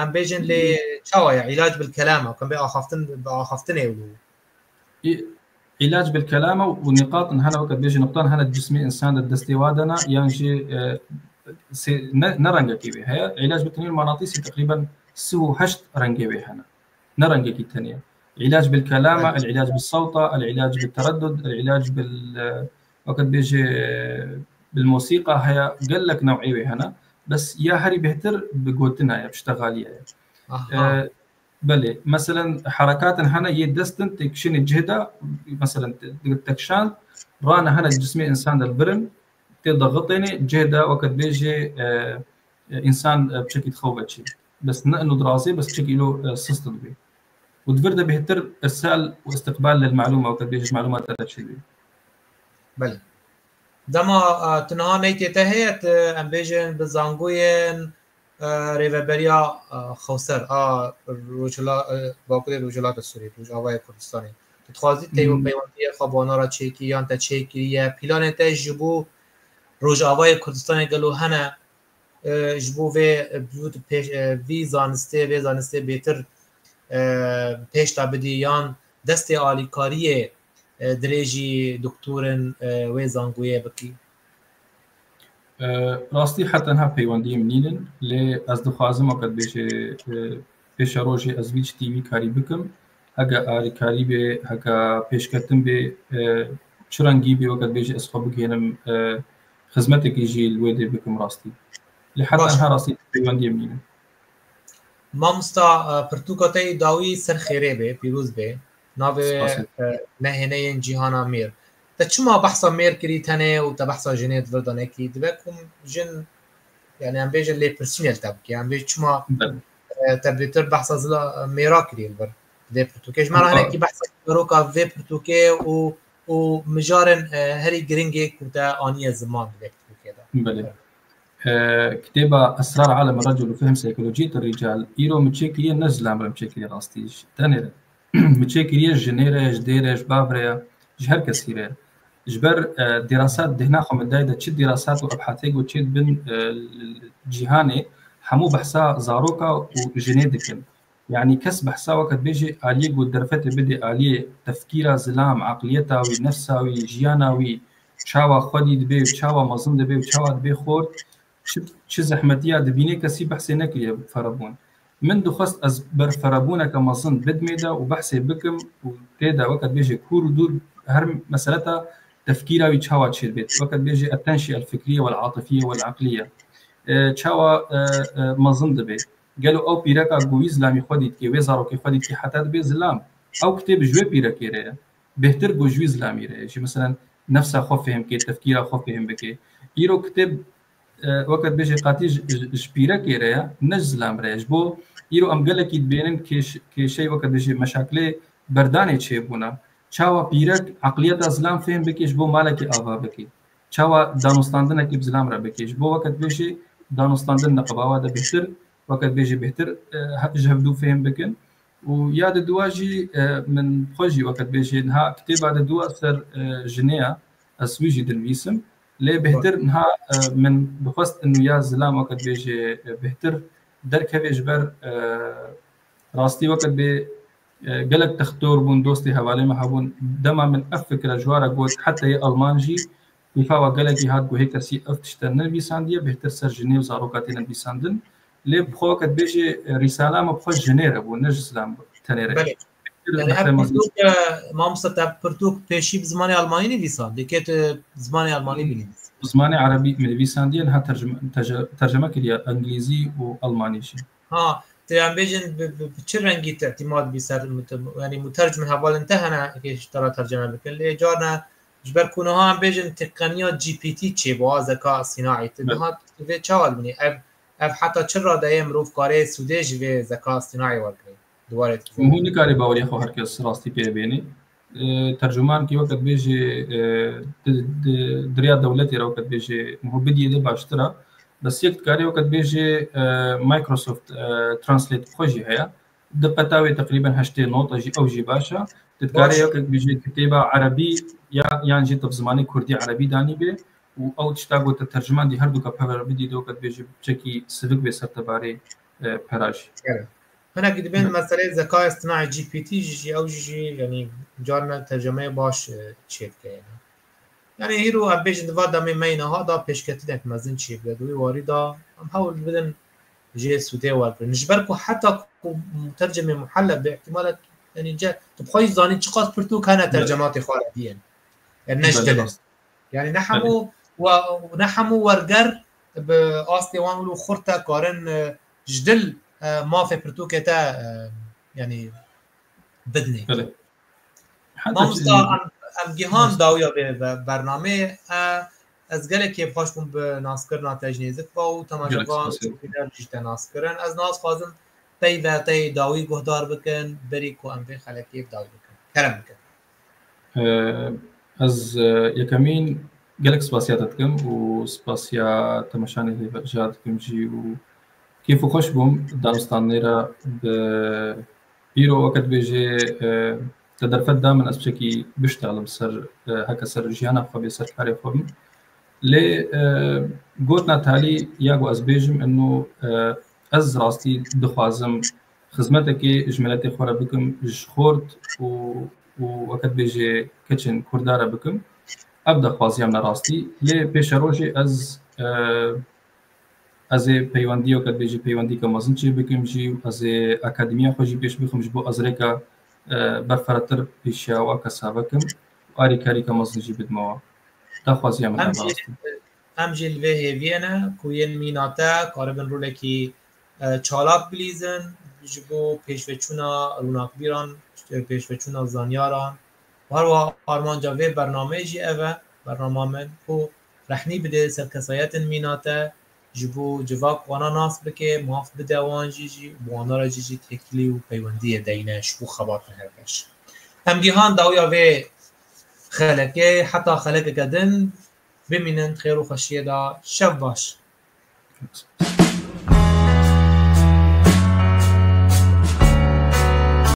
Em bêjin lê çawa ye? Îlac bil kelama, em bê axaftin, bi axaftinê wilo. Î-, îlac bil kelama û niqatin hene, weke dibêje nuqtan hene di cismê însan de destê wa de ne, yan jî, e, sê-, ne, ne rengekî wê heye. Îlac bi tenwîr manatîsî teqrîben sih û heşt rengê wê hene. Ne rengekî tenê ye. Îlac bil kelama, el îlac bil sewta, el îlac bil tereddud, el îlac bil, e, wekî dibêje, bil mosîqa heye, gelek new'ê wê hene. Bes ya herî bêhtir bi gotina ye, bi ştexaliya ye. Aha. E, belê, meselen, herekatên hene yê dest in, tê kişênê cih de, meselen, te-, te kişand, rane hene cismê însan de li vir in, tê de xitênê, cih de wekî dibêje, e, e, însan, e, piçekî dixew veçî. Bes ne ino dirazê, bes piçekî îlo, e, sist dibe. Û di vir de bêhtir îrsal û îstiqbal lil melûma, wekî dibêje ji melûma te re çêbî. Belê. Dema, e, tu niha neytê te heye, tu, em bêjin, bi zangoyên, e, Rêveberiya, e, Xewser a Rojhila-, e, Bakurê Rojhilata Sûriyê, Rojavayê Kurdistanê. Tu dixwazî tey û Hmm. peywendiyê xwe bi wana re çêkî yan te çêkiriye? Planên te ji bo Rojavayê Kurdistanê gelo hene? E, ji bo vê, e, bi pêş, e, vî zanistê, vê zanistê bêtir, e, pêş de bidî yan destê alîkariyê, e, dirêjî doktorên, e, wê zangoyê bikî? E, rastî heta niha peywendiyê min nînin, lê ez dixwazim, wekî dibêje, e, pêşerojê ez vî tiştî vî karî bikim. Heke alîkarî bê, heke pêşketin bê, e, çi rengî bê, wekî dibêje ez xwe bigihînim, e, xizmetekî jî li wê dê bikim rastî. Lê heta Baş. niha rastî peywendiyê min nînin. Mamosta, e, pirtûka te yê dawî ser xêrê bê, pîroz bê. Navê, Spas. e, Nehêneyên Cîhana Mêr. Te çima behsa mêr kirî tenê û te behsa jinê di vir de nekî? Dibe ku jin, yani em bêjin lêpirsînê li te bike. Em bêjin çima, Belê. e, te bêtir behsa zila mêra kirî li vir vê pirtûkê. Ji me re Wa- hinekî behsa zaroka vê pirtûkê û, û mijarên, e, herî giringê ku te aniye ziman di vê pirtûkê de. Belê. E, kitêba Esrar Alem Recul û Fehm Seykolojiyet Rical îro min çêkiriye, ne ji zilam re min çêkiriye rastî. Ji tenê re. Min çêkiriye ji jinê re, ji dê re, ji bav re ye, ji her kesî re ye. Ji ber, e, dîrasat dêhna xwe min dayê de çi dîrasat û ebhatê ku çê dibin, e, li cîhanê hemû behsa zaroka û jinê dikin. Yanî kes behsa weke dibêje aliyê ku derfetê bidê aliyê tefkîra zilam, eqliyeta wî, nefsa wî, jiyana wî, çawa xwedî dibe û çawa mezin dibe û çawa dibe xort, çi, çi zehmetiya dibîne kesî behsê nekiriye ferebûn. Min dixwest ez ber ferebûneke mezin bidmê de û behsê bikim û tê de weke dibêje kûr û dûr her meseleta tefkîra wî çawa çêdibêt. Weke dibêje التنشئة الفكرية والعاطفية والعقلية. E, çawa, e, e, mezin dibe. Gelo ew pîreka ku wî zilamî xwedî dikê, wê zarokê xwedî dikê heta dibe zilam. Ew kitêb ji wê pîrekê re ye. Bêhtir ku ji wî zilamî re ye. Jî meselen nefsa xwe fêhm bike, tefkîra xwe fêhm bike. Îro kitêb, e, weke dibêje qatî ji, ji, ji pîrekê re ye, ne ji zilam re ye. Ji bo îro em gelekî dibênin kêş-, kêşey weke dibêje meşakilê berdanê çêbûne. Çawa pîrek eqliyeta zilam fêhm bike, ji bo malekê ava bike. Çawa danûstandinekê bi zilam re bike. Ji bo weke dibêje danûstandin neqebawa de bêhtir, weke dibêje bêhtir, e, he-, ji hevdû fêhm bikin. Û ya di dua jî, e, min xwe jî weke dibêje niha kitêba di dua ser, e, jinê ya, ez wî jî dinivîsim. Lê bêhtir niha, e, min dixwest inu ya zilam weke dibêje, e, bêhtir derkeve ji ber, e, rastî weke dibê, e, gelek textor bûn, dostê hevalê me hebûn. Dema min ev fikre ji wan re got, heta yê Alman jî, Pêfa we gelekî hat ku hê kesî ev tişt te nenivîsandiye, bêhtir ser jinê û zaroka tê nivîsandin. Lê bi xwe weke dibêjê, e, rîsala me bi xwe jinê re bû, ne ji zilam tenê re. Belê. Bêhtir Yani ev nexrema zî- pirtûk, e, mamosta te pirtûk pêşî bi zimanê almanî nivîsand, dikê tu zimanê almanî Hmm. binivîsî. Bi zimanê erebî min nivîsandiye, niha tercim-, terce-, terceme kiriye, îngilîzî û almanî jî. Ha, tu em bêjin bi, bi, bi çi rengî tu îtimad bî ser mute-, yani mutercim hevalên te hene kê ji te re terceme bikin. Lê carna ji ber ku niha em bêjin teqeniya G P T çêbû, a zeka sînaî, tu Evet. niha tu vê çawa dibînî? Ev, ev heta çi radeyê mirov karê sûdê ji vê zeka sînaî wergirê? Di warê tu Hûn nikarê baweriya xwe her kes rastî pê bênî. E, tercümankî weke dibêjê, e, di, di, di riya dewletê re weke dibêjê muhbidiyê de baştir e. Bes yek dikarê weke dibêjê, e, Microsoft, e, Translate bi xwe jî heye. Diqeta wê teqrîben heştê nota jî, ew jî baş e. Tu dikarê Baş. Weke dibêjê kitêba erebî ya, yan jî tu bi zimanê kurdî erebî danî bê û ew tişta ku te tercüman dî her duka pever bidî de weke dibêjê çekî sivik bê ser tebarê, e, pera jî. Evet. Hinekî dibên Evet. meseleyê zekaya sînaî G P T jî, jî ew jî, jî, yanî carna tercemeyê baş, e, çêdike, yanî. Yanî hîro em bêjin di va demê me yê niha da pêşketinek mezin çêbûye. Di wî warî da em hewl bidin jê sûdê wergirin. Ji ber ku heta ku mutercimê muhelleb bi ihtimalek, yanî ce, tu bi xwe jî zanî çiqas pirtûk hene tercematê xwe re diyên. Em ne ji Belê dilin. rast. Yanî ne Belê. hemû we-, ne hemû werger bi astê wan wilo xurt e karin, e, ji dil, e, mafê pirtûkê te, e, yanî bidinê. Belê. Heta Mamosta, em, em gihan dawiya vê be-, bernameyê. E, ez gelek kêfxweş bûm bi naskirina te ji nêzik ve û temaşevan spas û bîner jî te nas kirin. Ez nas xwazim peyve te yê dawî guhdar bikin, berî ku em vê xelekê bi dawî bikin. Kerem bikin. E, ez, e, yekemîn gelek spasiya te dikim û spasiya temaşanê hêja dikim jî û kêf û xweş bûm danûstanê re bi îro weke dibêjê, e, te derfet da min ez piçekî biştelim ser, e, heke ser jiyana xwe bê ser karê xwe bim. Lê, e, gotina talî ya ku ez bêjim eno, e, ez rastî dixwazim xizmetekê ji miletê xwe re bikim, ji xort û, û weke dibêjê keçên Kurda re bikim. Ev daxwaziya min e rastî. Lê pêşerojê ez, e, ez ê peywendiya weke dibêjê peywendîka mezin çê bikim jî û ez ê akademiya xwe jî pêş bixim ji bo ez rêka, e, berfirehtir pêşiya wa kesa vekim û arîkarîka mezin jî bidime wa. Daxwaziya min Em ev e jî, rastî. em jî li vê hêviyê ne ku yên mîna te karibin rolekî, e, çalak bilîzin ji bo pêşveçûna rûnakbîran, pêşveçûna zanyaran. Her wiha armanca vê bernameyê jî ev e, bernama min ku rehnî bide ser kesayetên mîna te, ji bo civak wana nas bike, maf bide wan jî, jî bi wana re jî, jî têkilî û peywendiyê deyne ji bo xebatên her beş. Em gihan dawiya vê xelekê, heta xelekeke din bimînin xêr û xweşiyê de, şev baş.